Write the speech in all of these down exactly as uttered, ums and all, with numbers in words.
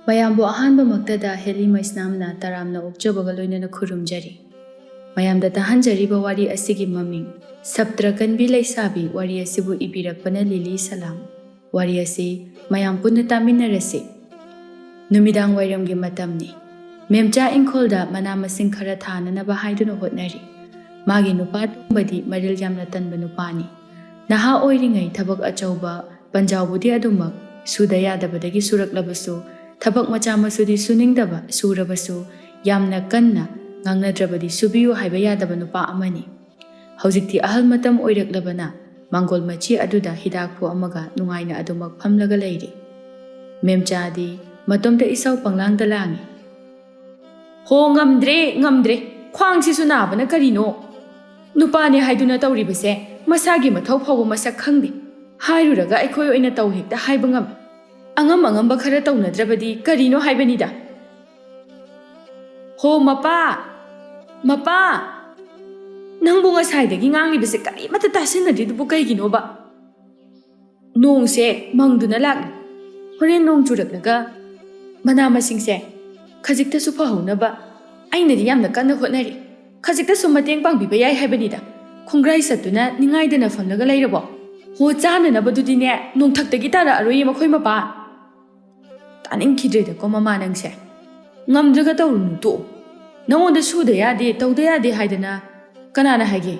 ꯃꯌꯥꯝꯕꯨ ꯑꯍꯥꯟꯕꯃꯛꯇꯗ ꯍꯦꯂꯤ ꯃꯩꯁꯅꯥꯝꯅ ꯇꯔꯥꯝꯅ ꯑꯣꯛꯆꯕꯒ ꯂꯣꯏꯅꯅ ꯈꯨꯔꯨꯝꯖꯔꯤ꯫ ꯃꯌꯥꯝꯗ ꯇꯥꯍꯟꯖꯔꯤꯕ ꯋꯥꯔꯤ ꯑꯁꯤꯒꯤ ꯃꯃꯤꯡ ꯁꯞꯇ꯭ꯔ ꯀꯟꯕꯤ ꯂꯩꯁꯥꯕꯤ꯫ ꯋꯥꯔꯤ ꯑꯁꯤꯕꯨ ꯏꯕꯤꯔꯛꯄꯅ ꯂꯤꯂꯤ ꯁꯂꯥꯝ꯫ ꯋꯥꯔꯤ ꯑꯁꯤ ꯃꯌꯥꯝ ꯄꯨꯟꯅ ꯇꯥꯃꯤꯟꯅꯔꯁꯤ꯫ ꯅꯨꯃꯤꯗꯥꯡ ꯋꯥꯏꯔꯝꯒꯤ ꯃꯇꯝꯅꯤ꯫ ꯃꯦꯝꯆꯥ ꯏꯪꯈꯣꯜꯗ ꯃꯅꯥ ꯃꯁꯤꯡ ꯈꯔ ꯊꯥꯅꯅꯕ ꯍꯥꯏꯗꯨꯅ ꯍꯣꯠꯅꯔꯤ꯫ ꯃꯥꯒꯤ ꯅꯨꯄꯥ ꯇꯣꯝꯕꯗꯤ ꯃꯔꯤꯜ ꯌꯥꯝꯅ ꯇꯟꯕ ꯅꯨꯄꯥꯅꯤ꯫ ꯅꯍꯥ ꯑꯣꯏꯔꯤꯉꯩ ꯊꯕꯛ ꯑꯆꯧꯕ ꯄꯟꯖꯥꯎꯕꯨꯗꯤ ꯑꯗꯨꯃꯛ ꯁꯨꯗ ꯌꯥꯗꯕꯗꯒꯤ ꯁꯨꯔꯛꯂꯕꯁꯨ, ꯊꯕꯛ ꯃꯆꯥ ꯃꯁꯨꯗꯤ ꯁꯨꯅꯤꯡꯗꯕ, ꯁꯨꯔꯕꯁꯨ ꯌꯥꯝꯅ ꯀꯟꯅ ꯉꯥꯡꯅꯗ꯭ꯔꯕꯗꯤ ꯁꯨꯕꯤꯌꯨ ꯍꯥꯏꯕ ꯌꯥꯗꯕ ꯅꯨꯄꯥ ꯑꯃꯅꯤ꯫ ꯍꯧꯖꯤꯛꯇꯤ ꯑꯍꯜ ꯃꯇꯝ ꯑꯣꯏꯔꯛꯂꯕꯅ ꯃꯥꯡꯒꯣꯜ ꯃꯆꯤ ꯑꯗꯨꯗ ꯍꯤꯗꯥꯛ ꯐꯨ ꯑꯃꯒ ꯅꯨꯡꯉꯥꯏꯅ ꯑꯗꯨꯃꯛ ꯐꯝꯂꯒ ꯂꯩꯔꯤ꯫ ꯃꯦꯝꯆꯥꯗꯤ ꯃꯇꯣꯝꯇ ꯏꯁꯧ ꯄꯪꯂꯥꯡꯗ ꯂꯥꯡꯏ꯫ "ꯍꯣ, ꯉꯝꯗ꯭ꯔꯦ, ꯉꯝꯗ꯭ꯔꯦ꯫ ꯈ꯭ꯋꯥꯡꯁꯤꯁꯨ ꯅꯥꯕꯅ ꯀꯔꯤꯅꯣ? ꯅꯨꯄꯥꯅꯦ ꯍꯥꯏꯗꯨꯅ ꯇꯧꯔꯤꯕꯁꯦ ꯃꯁꯥꯒꯤ ꯃꯊꯧ ꯐꯥꯎꯕ ꯃꯁꯛ ꯈꯪꯗꯦ꯫ ꯍꯥꯏꯔꯨꯔꯒ ꯑꯩꯈꯣꯏ ꯑꯣꯏꯅ ꯇꯧ ꯍꯦꯛꯇ ꯍꯥꯏꯕ ꯉꯝꯃꯤ꯫ ꯑꯉꯝ ꯑꯉꯝꯕ ꯈꯔ ꯇꯧꯅꯗ꯭ꯔꯕꯗꯤ ꯀꯔꯤꯅꯣ ꯍꯥꯏꯕꯅꯤꯗ꯫" "ꯍꯣ, ꯃꯄꯥ! ꯃꯄꯥ! ꯅꯪꯕꯨ ꯉꯁꯥꯏꯗꯒꯤ ꯉꯥꯡꯂꯤꯕꯁꯦ ꯀꯔꯤꯃꯠꯇ ꯇꯥꯁꯤꯟꯅꯗ꯭ꯔꯤꯗꯨꯕꯨ ꯀꯩꯒꯤꯅꯣꯕ?" "ꯅꯣꯡꯁꯦ ꯃꯪꯗꯨꯅ ꯂꯥꯛꯂꯤ꯫ ꯍꯣꯔꯦꯟ ꯅꯣꯡ ꯆꯨꯔꯛꯂꯒ ꯃꯅꯥ ꯃꯁꯤꯡꯁꯦ ꯈꯖꯤꯛꯇꯁꯨ ꯐꯍꯧꯅꯕ ꯑꯩꯅꯗꯤ ꯌꯥꯝꯅ ꯀꯟꯅ ꯍꯣꯠꯅꯔꯤ꯫ ꯈꯖꯤꯛꯇꯁꯨ ꯃꯇꯦꯡ ꯄꯥꯡꯕꯤꯕ ꯌꯥꯏ ꯍꯥꯏꯕꯅꯤꯗ꯫ ꯈꯣꯡꯒ꯭ꯔꯥꯏ ꯆꯠꯇꯨꯅ ꯅꯤꯡꯉꯥꯏꯗꯅ ꯐꯝꯂꯒ ꯂꯩꯔꯕꯣ? ꯍꯣ, ꯆꯥꯅꯅꯕꯗꯨꯗꯤꯅꯦ ꯅꯣꯡꯊꯛꯇꯒꯤ ꯇꯥꯔꯛꯑꯔꯣꯏꯌꯦ ꯃꯈꯣꯏ ꯃꯄꯥ꯫" "ꯇꯥꯅꯤꯡꯈꯤꯗ꯭ꯔꯦꯗꯀꯣ ꯃꯃꯥ ꯅꯪꯁꯦ꯫ ꯉꯝꯗ꯭ꯔꯒ ꯇꯧꯔꯨꯅꯨ, ꯇꯣꯛꯑꯣ꯫ ꯅꯉꯣꯟꯗ ꯁꯨꯗ ꯌꯥꯗꯦ, ꯇꯧꯗ ꯌꯥꯗꯦ ꯍꯥꯏꯗꯅ ꯀꯅꯥꯅ ꯍꯥꯏꯒꯦ?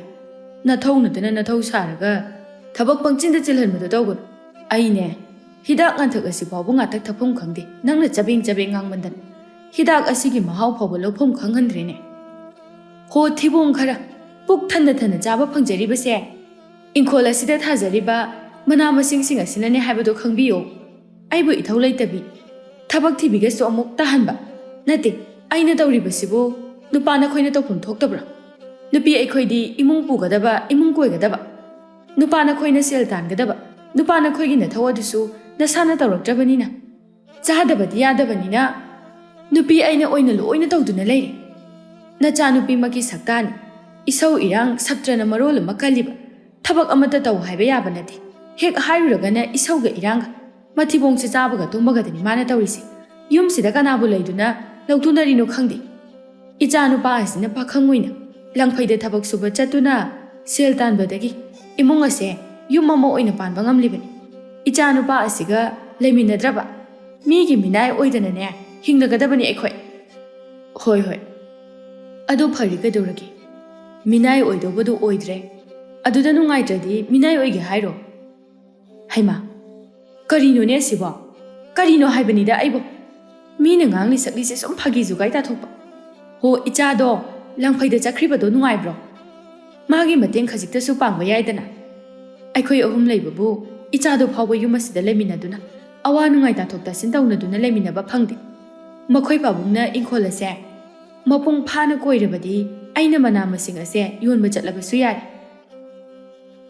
ꯅꯊꯧ ꯅꯠꯇꯅ ꯅꯊꯧ ꯁꯥꯔꯒ ꯊꯕꯛ ꯄꯪꯆꯤꯟꯗ ꯆꯤꯜꯍꯟꯕꯗꯣ ꯇꯧꯒꯅꯨ꯫ ꯑꯩꯅꯦ, ꯍꯤꯗꯥꯛ ꯂꯥꯡꯊꯛ ꯑꯁꯤ ꯐꯥꯎꯕ ꯉꯥꯛꯇꯛ ꯊꯛꯐꯝ ꯈꯪꯗꯦ, ꯅꯪꯅ ꯆꯕꯦꯡ ꯆꯕꯦꯡ ꯉꯥꯡꯃꯟꯗꯅ꯫ ꯍꯤꯗꯥꯛ ꯑꯁꯤꯒꯤ ꯃꯍꯥꯎ ꯐꯥꯎꯕ ꯂꯧꯐꯝ ꯈꯪꯍꯟꯗ꯭ꯔꯦꯅꯦ꯫ ꯍꯣ, ꯊꯤꯕꯣꯡ ꯈꯔ ꯄꯨꯛ ꯊꯟꯅ ꯊꯟꯅ ꯆꯥꯕ ꯐꯪꯖꯔꯤꯕꯁꯦ ꯏꯪꯈꯣꯜ ꯑꯁꯤꯗ ꯊꯥꯖꯔꯤꯕ ꯃꯅꯥ ꯃꯁꯤꯡꯁꯤꯡ ꯑꯁꯤꯅꯅꯦ ꯍꯥꯏꯕꯗꯣ ꯈꯪꯕꯤꯌꯨ꯫ ꯑꯩꯕꯨ ꯏꯊꯧ ꯂꯩꯇꯕꯤ, ꯊꯕꯛ ꯊꯤꯕꯤꯒꯁꯨ ꯑꯃꯨꯛ ꯇꯥꯍꯟꯕ ꯅꯠꯇꯦ꯫ ꯑꯩꯅ ꯇꯧꯔꯤꯕꯁꯤꯕꯨ ꯅꯨꯄꯥ ꯅꯈꯣꯏꯅ ꯇꯧꯐꯝ ꯊꯣꯛꯇꯕ꯭ꯔꯥ? ꯅꯨꯄꯤ ꯑꯩꯈꯣꯏꯗꯤ ꯏꯃꯨꯡ ꯄꯨꯒꯗꯕ, ꯏꯃꯨꯡ ꯀꯣꯏꯒꯗꯕ꯫ ꯅꯨꯄꯥ ꯅꯈꯣꯏꯅ ꯁꯦꯜ ꯇꯥꯟꯒꯗꯕ, ꯅꯨꯄꯥ ꯅꯈꯣꯏꯒꯤ ꯅꯊꯧ ꯑꯗꯨꯁꯨ ꯅꯁꯥꯅ ꯇꯧꯔꯛꯇ꯭ꯔꯕꯅꯤꯅ, ꯆꯥꯗꯕꯗꯤ ꯌꯥꯗꯕꯅꯤꯅ ꯅꯨꯄꯤ ꯑꯩꯅ ꯑꯣꯏꯅ ꯂꯣꯏꯅ ꯇꯧꯗꯨꯅ ꯂꯩꯔꯦ꯫ ꯅꯆꯥꯅꯨꯄꯤꯃꯛꯀꯤ ꯁꯛꯇꯥꯅꯤ꯫ ꯏꯁꯧ ꯏꯔꯥꯡ ꯁꯞꯇ꯭ꯔꯅ ꯃꯔꯣꯜ ꯑꯃ ꯀꯜꯂꯤꯕ꯫ ꯊꯕꯛ ꯑꯃꯠꯇ ꯇꯧ ꯍꯥꯏꯕ ꯌꯥꯕ ꯅꯠꯇꯦ꯫ ꯍꯦꯛ ꯍꯥꯏꯔꯨꯔꯒꯅ ꯏꯁꯧꯒ ꯏꯔꯥꯡꯒ꯫ ꯃꯊꯤꯕꯣꯡꯁꯦ ꯆꯥꯕꯒ ꯇꯨꯝꯕꯒꯗꯅꯤ ꯃꯥꯅ ꯇꯧꯔꯤꯁꯦ꯫ ꯌꯨꯝꯁꯤꯗ ꯀꯅꯥꯕꯨ ꯂꯩꯗꯨꯅ ꯂꯧꯊꯣꯛꯅꯔꯤꯅꯣ ꯈꯪꯗꯦ꯫ ꯏꯆꯥ ꯅꯨꯄꯥ ꯑꯁꯤꯅ ꯄꯥꯈꯪ ꯑꯣꯏꯅ ꯂꯪꯐꯩꯗ ꯊꯕꯛ ꯁꯨꯕ ꯆꯠꯇꯨꯅ ꯁꯦꯜ ꯇꯥꯟꯕꯗꯒꯤ ꯏꯃꯨꯡ ꯑꯁꯦ ꯌꯨꯝ ꯑꯃ ꯑꯣꯏꯅ ꯄꯥꯟꯕ ꯉꯝꯂꯤꯕꯅꯤ꯫ ꯏꯆꯥ ꯅꯨꯄꯥ ꯑꯁꯤꯒ ꯂꯩꯃꯤꯟꯅꯗ꯭ꯔꯕ ꯃꯤꯒꯤ ꯃꯤꯅꯥꯏ ꯑꯣꯏꯗꯅꯅꯦ ꯍꯤꯡꯂꯒꯗꯕꯅꯤ ꯑꯩꯈꯣꯏ꯫ ꯍꯣꯏ, ꯍꯣꯏ, ꯑꯗꯨ ꯐꯔꯤ ꯀꯩꯗꯧꯔꯒꯦ? ꯃꯤꯅꯥꯏ ꯑꯣꯏꯗꯧꯕꯗꯨ ꯑꯣꯏꯗ꯭ꯔꯦ꯫ ꯑꯗꯨꯗ ꯅꯨꯡꯉꯥꯏꯇ꯭ꯔꯗꯤ ꯃꯤꯅꯥꯏ ꯑꯣꯏꯒꯦ ꯍꯥꯏꯔꯣ? ꯍꯩꯃꯥ, ꯀꯔꯤꯅꯣꯅꯦ ꯑꯁꯤꯕꯣ? ꯀꯔꯤꯅꯣ ꯍꯥꯏꯕꯅꯤꯗ ꯑꯩꯕꯨ? ꯃꯤꯅ ꯉꯥꯡꯂꯤ ꯁꯛꯂꯤꯁꯦ ꯁꯨꯝ ꯐꯥꯒꯤ ꯖꯨꯒꯥꯏ ꯇꯥꯊꯣꯛꯄ꯫ ꯍꯣ, ꯏꯆꯥꯗꯣ ꯂꯪꯐꯩꯗ ꯆꯠꯈ꯭ꯔꯤꯕꯗꯣ ꯅꯨꯡꯉꯥꯏꯕ꯭ꯔꯣ? ꯃꯥꯒꯤ ꯃꯇꯦꯡ ꯈꯖꯤꯛꯇꯁꯨ ꯄꯥꯡꯕ ꯌꯥꯏꯗꯅ꯫ ꯑꯩꯈꯣꯏ ꯑꯍꯨꯝ ꯂꯩꯕꯕꯨ ꯏꯆꯥꯗꯣ ꯐꯥꯎꯕ ꯌꯨꯝ ꯑꯁꯤꯗ ꯂꯩꯃꯤꯟꯅꯗꯨꯅ ꯑꯋꯥ ꯅꯨꯡꯉꯥꯏ ꯇꯥꯊꯣꯛ ꯇꯥꯁꯤꯟ ꯇꯧꯅꯗꯨꯅ ꯂꯩꯃꯤꯟꯅꯕ ꯐꯪꯗꯦ꯫ ꯃꯈꯣꯏ ꯄꯥꯕꯨꯡꯅ ꯏꯪꯈꯣꯜ ꯑꯁꯦ ꯃꯄꯨꯡ ꯐꯥꯅ ꯀꯣꯏꯔꯕꯗꯤ ꯑꯩꯅ ꯃꯅꯥ ꯃꯁꯤꯡ ꯑꯁꯦ ꯌꯣꯟꯕ ꯆꯠꯂꯕꯁꯨ ꯌꯥꯔꯦ꯫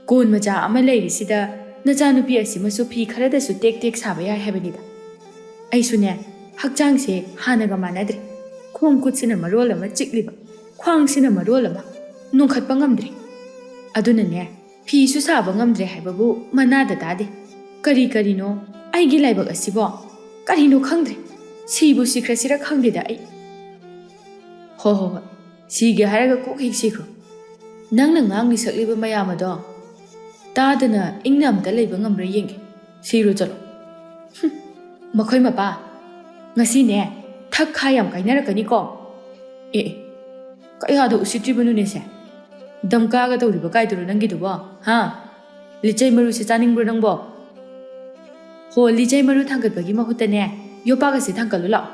ꯀꯣꯟ ꯃꯆꯥ ꯑꯃ ꯂꯩꯔꯤꯁꯤꯗ ꯅꯆꯥꯅꯨꯄꯤ ꯑꯁꯤꯃꯁꯨ ꯐꯤ ꯈꯔꯗꯁꯨ ꯇꯦꯛ ꯇꯦꯛ ꯁꯥꯕ ꯌꯥꯏ ꯍꯥꯏꯕꯅꯤꯗ꯫ ꯑꯩꯁꯨꯅꯦ, ꯍꯛꯆꯥꯡꯁꯦ ꯍꯥꯟꯅꯒ ꯃꯥꯟꯅꯗ꯭ꯔꯦ꯫ ꯈꯣꯡ ꯈꯨꯠꯁꯤꯅ ꯃꯔꯣꯜ ꯑꯃ ꯆꯤꯛꯂꯤꯕ, ꯈ꯭ꯋꯥꯡꯁꯤꯅ ꯃꯔꯣꯜ ꯑꯃ ꯅꯣꯟꯈꯠꯄ ꯉꯝꯗ꯭ꯔꯦ꯫ ꯑꯗꯨꯅꯅꯦ, ꯐꯤꯁꯨ ꯁꯥꯕ ꯉꯝꯗ꯭ꯔꯦ ꯍꯥꯏꯕꯕꯨ ꯃꯅꯥꯗ ꯇꯥꯗꯦ꯫ ꯀꯔꯤ ꯀꯔꯤꯅꯣ ꯑꯩꯒꯤ ꯂꯥꯏꯕꯛ ꯑꯁꯤꯕꯣ? ꯀꯔꯤꯅꯣ ꯈꯪꯗ꯭ꯔꯦ꯫ ꯁꯤꯕꯨ ꯁꯤꯈ꯭ꯔꯁꯤꯔ ꯈꯪꯗꯦꯗ ꯑꯩ꯫ ꯍꯣ ꯍꯣ ꯍꯣꯏ, ꯁꯤꯒꯦ ꯍꯥꯏꯔꯒ ꯀꯣꯛ ꯍꯦꯛ ꯁꯤꯈ꯭ꯔꯣ꯫ ꯅꯪꯅ ꯉꯥꯡꯂꯤ ꯁꯛꯂꯤꯕ ꯃꯌꯥꯝ ꯑꯗꯣ ꯇꯥꯗꯅ ꯏꯪꯅ ꯑꯝꯇ ꯂꯩꯕ ꯉꯝꯕ꯭ꯔꯥ ꯌꯦꯡꯒꯦ꯫ ꯁꯤꯔꯣ ꯆꯠꯂꯣ꯫ ꯍꯨꯝ, ꯃꯈꯣꯏ ꯃꯄꯥ, ꯉꯁꯤꯅꯦ ꯊꯛ ꯈꯥ ꯌꯥꯝ ꯀꯥꯏꯅꯔꯛꯀꯅꯤꯀꯣ꯫ ꯑꯦ ꯑꯦ, ꯀꯌꯥꯗ ꯎꯁꯤꯠꯇ꯭ꯔꯤꯕꯅꯣꯅꯦ ꯁꯦ? ꯗꯝꯀꯥꯒ ꯇꯧꯔꯤꯕ ꯀꯥꯏꯗꯨꯔꯣ ꯅꯪꯒꯤꯗꯨꯕꯣ? ꯍꯥ? ꯂꯤꯆꯩ ꯃꯔꯨꯁꯦ ꯆꯥꯅꯤꯡꯕ꯭ꯔꯣ ꯅꯪꯕꯣ? ꯍꯣ, ꯂꯤꯆꯩ ꯃꯔꯨ ꯊꯥꯡꯒꯠꯄꯒꯤ ꯃꯍꯨꯠꯇꯅꯦ, ꯌꯣꯄꯥꯛ ꯑꯁꯦ ꯊꯥꯡꯒꯠꯂꯨ ꯂꯥꯛꯑꯣ꯫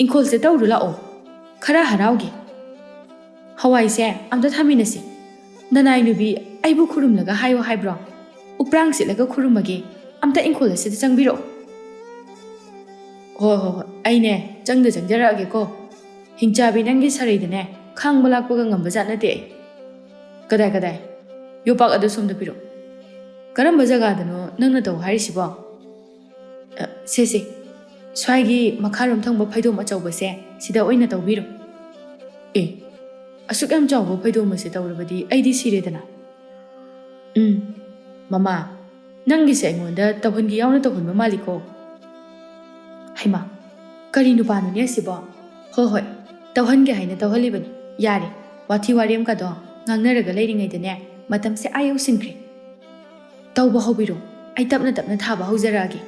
ꯏꯪꯈꯣꯜꯁꯦ ꯇꯧꯔꯨ ꯂꯥꯛꯑꯣ꯫ ꯈꯔ ꯍꯔꯥꯎꯒꯦ꯫ ꯍꯋꯥꯏꯁꯦ ꯑꯝꯇ ꯊꯥꯃꯤꯟꯅꯁꯤ꯫ ꯅꯅꯥꯏ ꯅꯨꯕꯤ ꯑꯩꯕꯨ ꯈꯨꯔꯨꯝꯂꯒ ꯍꯥꯏꯌꯣ ꯍꯥꯏꯕ꯭ꯔꯣ? ꯎꯄ꯭ꯔꯥꯡ ꯁꯦꯠꯂꯒ ꯈꯨꯔꯨꯝꯃꯒꯦ꯫ ꯑꯝꯇ ꯏꯪꯈꯣꯜ ꯑꯁꯤꯗ ꯆꯪꯕꯤꯔꯛꯑꯣ꯫ ꯍꯣꯏ, ꯍꯣꯏ, ꯍꯣꯏ, ꯑꯩꯅꯦ ꯆꯪꯗ ꯆꯪꯖꯔꯛꯑꯒꯦꯀꯣ꯫ ꯍꯤꯡꯆꯥꯕꯤ, ꯅꯪꯒꯤ ꯁꯔꯩꯗꯅꯦ ꯈꯥꯡꯕ ꯂꯥꯛꯄꯒ ꯉꯝꯕ ꯖꯥꯠ ꯅꯠꯇꯦ ꯑꯩ꯫ ꯀꯗꯥꯏ, ꯀꯗꯥꯏ? ꯌꯣꯄꯥꯛ ꯑꯗꯨ ꯁꯣꯝꯗ ꯄꯤꯔꯛꯑꯣ꯫ ꯀꯔꯝꯕ ꯖꯒꯥꯗꯅꯣ ꯅꯪꯅ ꯇꯧ ꯍꯥꯏꯔꯤꯁꯤꯕꯣ? ꯑ, ꯁꯦ, ꯁꯦ, ꯁ꯭ꯋꯥꯏꯒꯤ ꯃꯈꯥꯔꯣꯝ ꯊꯪꯕ ꯐꯩꯗꯣꯝ ꯑꯆꯧꯕꯁꯦ ꯁꯤꯗ ꯑꯣꯏꯅ ꯇꯧꯕꯤꯔꯣ꯫ ꯑꯦ, ꯑꯁꯨꯛ ꯌꯥꯝ ꯆꯥꯎꯕ ꯐꯩꯗꯣꯝ ꯑꯁꯦ ꯇꯧꯔꯕꯗꯤ ꯑꯩꯗꯤ ꯁꯤꯔꯦꯗꯅ꯫ ꯎꯝ, ꯃꯃꯥ, ꯅꯪꯒꯤꯁꯦ ꯑꯩꯉꯣꯟꯗ ꯇꯧꯍꯟꯒꯦ ꯌꯥꯎꯅ ꯇꯧꯍꯟꯕ ꯃꯥꯜꯂꯤꯀꯣ꯫ ꯍꯩꯃꯥ, "ꯀꯔꯤ ꯅꯨꯄꯥꯅꯣꯅꯦ ꯑꯁꯤꯕꯣ? ꯍꯣ ꯍꯣꯏ, ꯇꯧꯍꯟꯒꯦ ꯍꯥꯏꯅ ꯇꯧꯍꯜꯂꯤꯕꯅꯤ꯫ ꯌꯥꯔꯦ, ꯋꯥꯊꯤ ꯋꯥꯔꯦꯝꯒꯗꯣ ꯉꯥꯡꯅꯔꯒ ꯂꯩꯔꯤꯉꯩꯗꯅꯦ, ꯃꯇꯝꯁꯦ ꯑꯥ ꯌꯧꯁꯤꯟꯈ꯭ꯔꯦ꯫ ꯇꯧꯕ ꯍꯧꯕꯤꯔꯣ, ꯑꯩ ꯇꯞꯅ ꯇꯞꯅ ꯊꯥꯕ ꯍꯧꯖꯔꯛꯑꯒꯦ꯫"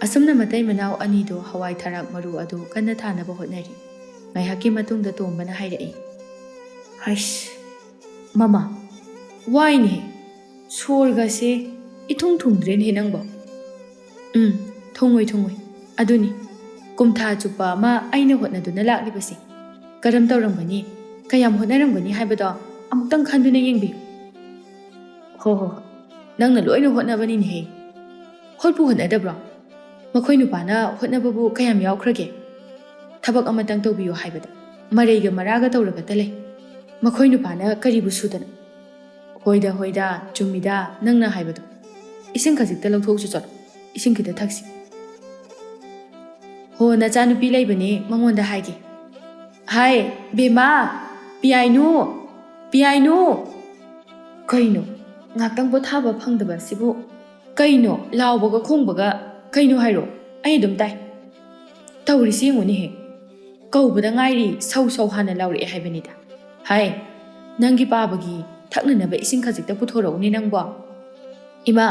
ꯑꯁꯨꯝꯅ ꯃꯇꯩ ꯃꯅꯥꯎ ꯑꯅꯤꯗꯣ ꯍꯋꯥꯏ ꯊꯔꯥꯛ ꯃꯔꯨ ꯑꯗꯨ ꯀꯟꯅ ꯊꯥꯅꯕ ꯍꯣꯠꯅꯔꯤ꯫ ꯉꯥꯏꯍꯥꯛꯀꯤ ꯃꯇꯨꯡꯗ ꯇꯣꯝꯕꯅ ꯍꯥꯏꯔꯛꯏ, "ꯍꯩꯁ, ꯃꯃꯥ, ꯋꯥꯏꯅꯦꯍꯦ꯫ ꯁꯣꯔꯒꯁꯦ ꯏꯊꯨꯡ ꯊꯨꯡꯗ꯭ꯔꯦꯅꯦꯍꯦ ꯅꯪꯕꯣ꯫" "ꯎꯝ, ꯊꯨꯡꯉꯣꯏ, ꯊꯨꯡꯉꯣꯏ꯫ ꯑꯗꯨꯅꯤ, ꯀꯨꯝꯊꯥ ꯆꯨꯞꯄ ꯑꯃ ꯑꯩꯅ ꯍꯣꯠꯅꯗꯨꯅ ꯂꯥꯛꯂꯤꯕꯁꯦ꯫ ꯀꯔꯝ ꯇꯧꯔꯝꯒꯅꯤ, ꯀꯌꯥꯝ ꯍꯣꯠꯅꯔꯝꯒꯅꯤ ꯍꯥꯏꯕꯗꯣ ꯑꯃꯨꯛꯇꯪ ꯈꯟꯗꯨꯅ ꯌꯦꯡꯕꯤꯌꯨ꯫" "ꯍꯣ, ꯍꯣ, ꯍꯣ꯫ ꯅꯪꯅ ꯂꯣꯏꯅ ꯍꯣꯠꯅꯕꯅꯤꯅꯦꯍꯦ꯫" "ꯍꯣꯠꯄꯨ ꯍꯣꯠꯅꯗꯕ꯭ꯔꯣ? ꯃꯈꯣꯏ ꯅꯨꯄꯥꯅ ꯍꯣꯠꯅꯕꯕꯨ ꯀꯌꯥꯝ ꯌꯥꯎꯈ꯭ꯔꯒꯦ? ꯊꯕꯛ ꯑꯃꯇꯪ ꯇꯧꯕꯤꯌꯨ ꯍꯥꯏꯕꯗ ꯃꯔꯩꯒ ꯃꯔꯥꯒ ꯇꯧꯔꯒꯇ ꯂꯩ꯫ ꯃꯈꯣꯏ ꯅꯨꯄꯥꯅ ꯀꯔꯤꯕꯨ ꯁꯨꯗꯅ?" "ꯍꯣꯏꯗ, ꯍꯣꯏꯗ, ꯆꯨꯝꯃꯤꯗ ꯅꯪꯅ ꯍꯥꯏꯕꯗꯣ꯫ ꯏꯁꯤꯡ ꯈꯖꯤꯛꯇ ꯂꯧꯊꯣꯛꯎꯁꯤ ꯆꯠꯂꯣ, ꯏꯁꯤꯡ ꯈꯤꯇ ꯊꯛꯁꯤ꯫" "ꯍꯣ, ꯅꯆꯥꯅꯨꯄꯤ ꯂꯩꯕꯅꯦ, ꯃꯉꯣꯟꯗ ꯍꯥꯏꯒꯦ꯫" "ꯍꯥꯏ, ꯕꯦꯝꯃ, ꯄꯤꯌꯥꯏꯅꯨ, ꯄꯤꯌꯥꯏꯅꯨ!" "ꯀꯩꯅꯣ, ꯉꯥꯛꯇꯪ ꯄꯣꯊꯥꯕ ꯐꯪꯗꯕ ꯑꯁꯤꯕꯨ? ꯀꯩꯅꯣ, ꯂꯥꯎꯕꯒ ꯈꯣꯡꯕꯒ, ꯀꯩꯅꯣ ꯍꯥꯏꯔꯣ? ꯑꯩ ꯑꯗꯨꯝ ꯇꯥꯏ꯫ ꯇꯧꯔꯤꯁꯤ ꯌꯦꯡꯉꯨꯅꯦꯍꯦ꯫ ꯀꯧꯕꯗ ꯉꯥꯏꯔꯤ, ꯁꯧ ꯁꯧ ꯍꯥꯟꯅ ꯂꯥꯎꯔꯛꯑꯦ ꯍꯥꯏꯕꯅꯤꯗ꯫ ꯍꯥꯏ, ꯅꯪꯒꯤ ꯄꯥꯕꯒꯤ ꯊꯛꯅꯅꯕ ꯏꯁꯤꯡ ꯈꯖꯤꯛꯇ ꯄꯨꯊꯣꯔꯛꯎꯅꯦ ꯅꯪꯕꯣ꯫" "ꯏꯃꯥ,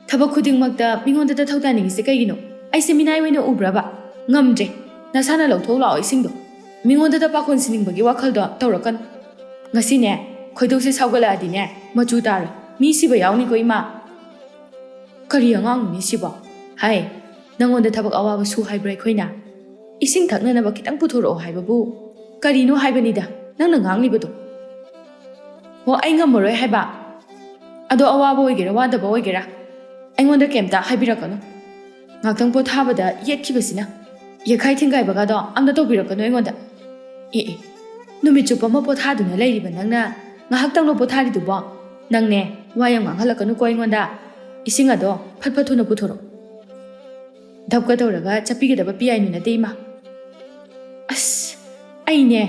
ꯊꯕꯛ ꯈꯨꯗꯤꯡꯃꯛꯇ ꯃꯤꯉꯣꯟꯗ ꯇꯊꯧ ꯇꯥꯅꯤꯡꯉꯤꯁꯦ ꯀꯩꯒꯤꯅꯣ? ꯑꯩꯁꯦ ꯃꯤꯅꯥꯏ ꯑꯣꯏꯅ ꯎꯕ꯭ꯔꯕ? ꯉꯝꯗ꯭ꯔꯦ꯫ ꯅꯁꯥꯅ ꯂꯧꯊꯣꯛ ꯂꯥꯛꯑꯣ ꯏꯁꯤꯡꯗꯣ꯫ ꯃꯤꯉꯣꯟꯗꯇ ꯄꯥꯈꯣꯟ ꯁꯤꯅꯤꯡꯕꯒꯤ ꯋꯥꯈꯜꯗꯣ ꯇꯧꯔꯛꯀꯅꯨ꯫ ꯉꯁꯤꯅꯦ, ꯈꯣꯏꯗꯧꯁꯦ ꯁꯥꯎꯒꯠꯂꯛꯑꯗꯤꯅꯦ, ꯃꯆꯨ ꯇꯥꯔꯣꯏ꯫ ꯃꯤ ꯁꯤꯕ ꯌꯥꯎꯅꯤꯀꯣ, ꯏꯃꯥ꯫" "ꯀꯔꯤ ꯑꯉꯥꯡꯅꯣꯅꯦ ꯁꯤꯕꯣ? ꯍꯥꯏ, ꯅꯪꯉꯣꯟꯗ ꯊꯕꯛ ꯑꯋꯥꯕ ꯁꯨ ꯍꯥꯏꯕ꯭ꯔꯥ ꯑꯩꯈꯣꯏꯅ? ꯏꯁꯤꯡ ꯊꯛꯅꯅꯕ ꯈꯤꯇꯪ ꯄꯨꯊꯣꯔꯛꯑꯣ ꯍꯥꯏꯕꯕꯨ ꯀꯔꯤꯅꯣ ꯍꯥꯏꯕꯅꯤꯗ ꯅꯪꯅ ꯉꯥꯡꯂꯤꯕꯗꯣ꯫" "ꯍꯣ, ꯑꯩ ꯉꯝꯃꯔꯣꯏ ꯍꯥꯏꯕ꯫ ꯑꯗꯣ ꯑꯋꯥꯕ ꯑꯣꯏꯒꯦꯔꯥ, ꯋꯥꯗꯕ ꯑꯣꯏꯒꯦꯔꯥ, ꯑꯩꯉꯣꯟꯗ ꯀꯩꯝꯇ ꯍꯥꯏꯕꯤꯔꯛꯀꯅꯨ꯫ ꯉꯥꯛꯇꯪ ꯄꯣꯊꯥꯕꯗ ꯌꯦꯠꯈꯤꯕꯁꯤꯅ ꯌꯦꯛꯈꯥꯏ ꯊꯤꯡꯒꯥꯏꯕꯒꯗꯣ ꯑꯝꯇ ꯇꯧꯕꯤꯔꯛꯀꯅꯨ ꯑꯩꯉꯣꯟꯗ꯫" "ꯑꯦ, ꯑꯦ, ꯅꯨꯃꯤꯠ ꯆꯨꯞꯄ ꯑꯃ ꯄꯣꯊꯥꯗꯨꯅ ꯂꯩꯔꯤꯕ ꯅꯪꯅ ꯉꯥꯏꯍꯥꯛꯇꯪꯂꯣ ꯄꯣꯊꯥꯔꯤꯗꯨꯕꯣ? ꯅꯪꯅꯦ, ꯋꯥ ꯌꯥꯝ ꯉꯥꯡꯍꯜꯂꯛꯀꯅꯨꯀꯣ ꯑꯩꯉꯣꯟꯗ꯫ ꯏꯁꯤꯡ ꯑꯗꯣ ꯐꯠ ꯐꯠ ꯊꯨꯅ ꯄꯨꯊꯣꯔꯛꯑꯣ꯫" ꯙꯞꯀ ꯇꯧꯔꯒ ꯆꯠꯄꯤꯒꯗꯕ ꯄꯤꯌꯥꯏꯅꯨ ꯅꯠꯇꯦ, ꯏꯃꯥ꯫ ꯑꯁ, ꯑꯩꯅꯦ,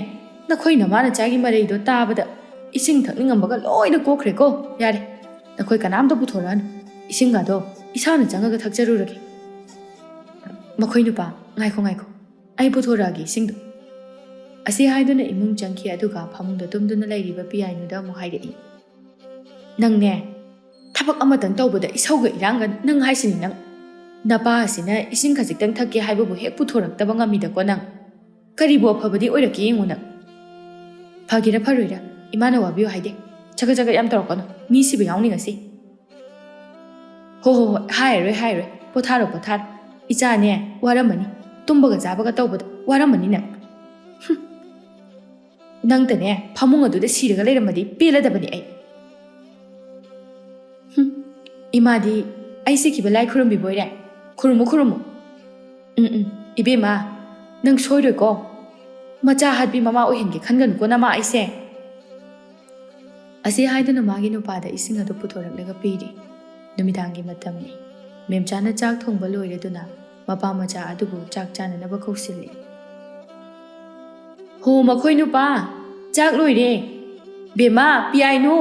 ꯅꯈꯣꯏ ꯅꯃꯥ ꯅꯆꯥꯒꯤ ꯃꯔꯩꯗꯣ ꯇꯥꯕꯗ ꯏꯁꯤꯡ ꯊꯛꯅꯤꯡꯉꯝꯕꯒ ꯂꯣꯏꯅ ꯀꯣꯛꯈ꯭ꯔꯦꯀꯣ꯫ ꯌꯥꯔꯦ, ꯅꯈꯣꯏ ꯀꯅꯥꯝꯇ ꯄꯨꯊꯣꯔꯛꯑꯅꯨ꯫ ꯏꯁꯤꯡꯒꯗꯣ ꯏꯁꯥꯅ ꯆꯪꯉꯒ ꯊꯛꯆꯔꯨꯔꯒꯦ꯫ ꯃꯈꯣꯏ ꯅꯨꯄꯥ, "ꯉꯥꯏꯈꯣ, ꯉꯥꯏꯈꯣ, ꯑꯩ ꯄꯨꯊꯣꯔꯛꯑꯒꯦ ꯏꯁꯤꯡꯗꯣ"꯫ ꯑꯁꯤ ꯍꯥꯏꯗꯨꯅ ꯏꯃꯨꯡ ꯆꯪꯈꯤ, ꯑꯗꯨꯒ ꯐꯃꯨꯡꯗ ꯇꯨꯝꯗꯨꯅ ꯂꯩꯔꯤꯕ ꯄꯤꯌꯥꯏꯅꯨꯗ ꯑꯃꯨꯛ ꯍꯥꯏꯔꯛꯏ, "ꯅꯪꯅꯦ, ꯊꯕꯛ ꯑꯃꯇꯪ ꯇꯧꯕꯗ ꯏꯁꯧꯒ ꯏꯔꯥꯡꯒ ꯅꯪ ꯍꯥꯏꯁꯤꯅꯤ ꯅꯪ꯫ ꯅꯄꯥ ꯑꯁꯤꯅ ꯏꯁꯤꯡ ꯈꯖꯤꯛꯇꯪ ꯊꯛꯀꯦ ꯍꯥꯏꯕꯕꯨ ꯍꯦꯛ ꯄꯨꯊꯣꯔꯛꯇꯕ ꯉꯝꯃꯤꯗꯀꯣ ꯅꯪ꯫ ꯀꯔꯤꯕꯨ ꯑꯐꯕꯗꯤ ꯑꯣꯏꯔꯛꯀꯦ ꯌꯦꯡꯉꯨ ꯅꯪ꯫ ꯐꯒꯦꯔꯥ ꯐꯔꯣꯏꯔꯥ, ꯏꯃꯥꯅ ꯋꯥꯕꯤꯌꯨ ꯍꯥꯏꯗꯦ꯫ ꯆꯒꯠ ꯆꯒꯠ ꯌꯥꯝ ꯇꯧꯔꯛꯀꯅꯨ, ꯃꯤ ꯁꯤꯕ ꯌꯥꯎꯅꯤ ꯉꯁꯤ"꯫ "ꯍꯣ ꯍꯣ ꯍꯣꯏ, ꯍꯥꯏꯔꯔꯣꯏ, ꯍꯥꯏꯔꯔꯣꯏ꯫ ꯄꯣꯊꯥꯔꯣ, ꯄꯣꯊꯥꯔꯣ꯫ ꯏꯆꯥꯅꯦ ꯋꯥꯔꯝꯃꯅꯤ, ꯇꯨꯝꯕꯒ ꯆꯥꯕꯒ ꯇꯧꯕꯗ ꯋꯥꯔꯝꯃꯅꯤ ꯅꯪ꯫ ꯍꯨꯝ꯫ ꯅꯪꯇꯅꯦ ꯐꯃꯨꯡ ꯑꯗꯨꯗ ꯁꯤꯔꯒ ꯂꯩꯔꯝꯃꯗꯤ ꯄꯦꯜꯂꯗꯕꯅꯤ ꯑꯩ"꯫ "ꯍꯨꯝ, ꯏꯃꯥꯗꯤ ꯑꯩ ꯁꯤꯈꯤꯕ ꯂꯥꯏ ꯈꯨꯔꯨꯝꯕꯤꯕ ꯑꯣꯏꯔꯦ? ꯈꯨꯔꯨꯝꯃꯨ, ꯈꯨꯔꯨꯝꯃꯨ꯫ ꯎꯝ, ꯎꯝ, ꯏꯕꯦꯝꯃ, ꯅꯪ ꯁꯣꯏꯔꯣꯏꯀꯣ꯫ ꯃꯆꯥ ꯍꯥꯠꯄꯤ ꯃꯃꯥ ꯑꯣꯏꯍꯟꯒꯦ ꯈꯟꯒꯅꯨꯀꯣ ꯅꯃꯥ ꯑꯩꯁꯦ"꯫ ꯑꯁꯤ ꯍꯥꯏꯗꯨꯅ ꯃꯥꯒꯤ ꯅꯨꯄꯥꯗ ꯏꯁꯤꯡ ꯑꯗꯨ ꯄꯨꯊꯣꯔꯛꯂꯒ ꯄꯤꯔꯤ꯫ ꯅꯨꯃꯤꯗꯥꯡꯒꯤ ꯃꯇꯝꯅꯤ꯫ ꯃꯦꯝꯆꯥꯅ ꯆꯥꯛ ꯊꯣꯡꯕ ꯂꯣꯏꯔꯗꯨꯅ ꯃꯄꯥ ꯃꯆꯥ ꯑꯗꯨꯕꯨ ꯆꯥꯛ ꯆꯥꯅꯅꯕ ꯀꯧꯁꯤꯜꯂꯤ꯫ "ꯍꯣ, ꯃꯈꯣꯏ ꯅꯨꯄꯥ, ꯆꯥꯛ ꯂꯣꯏꯔꯦ꯫ ꯕꯦꯝꯃ, ꯄꯤꯌꯥꯏꯅꯨ,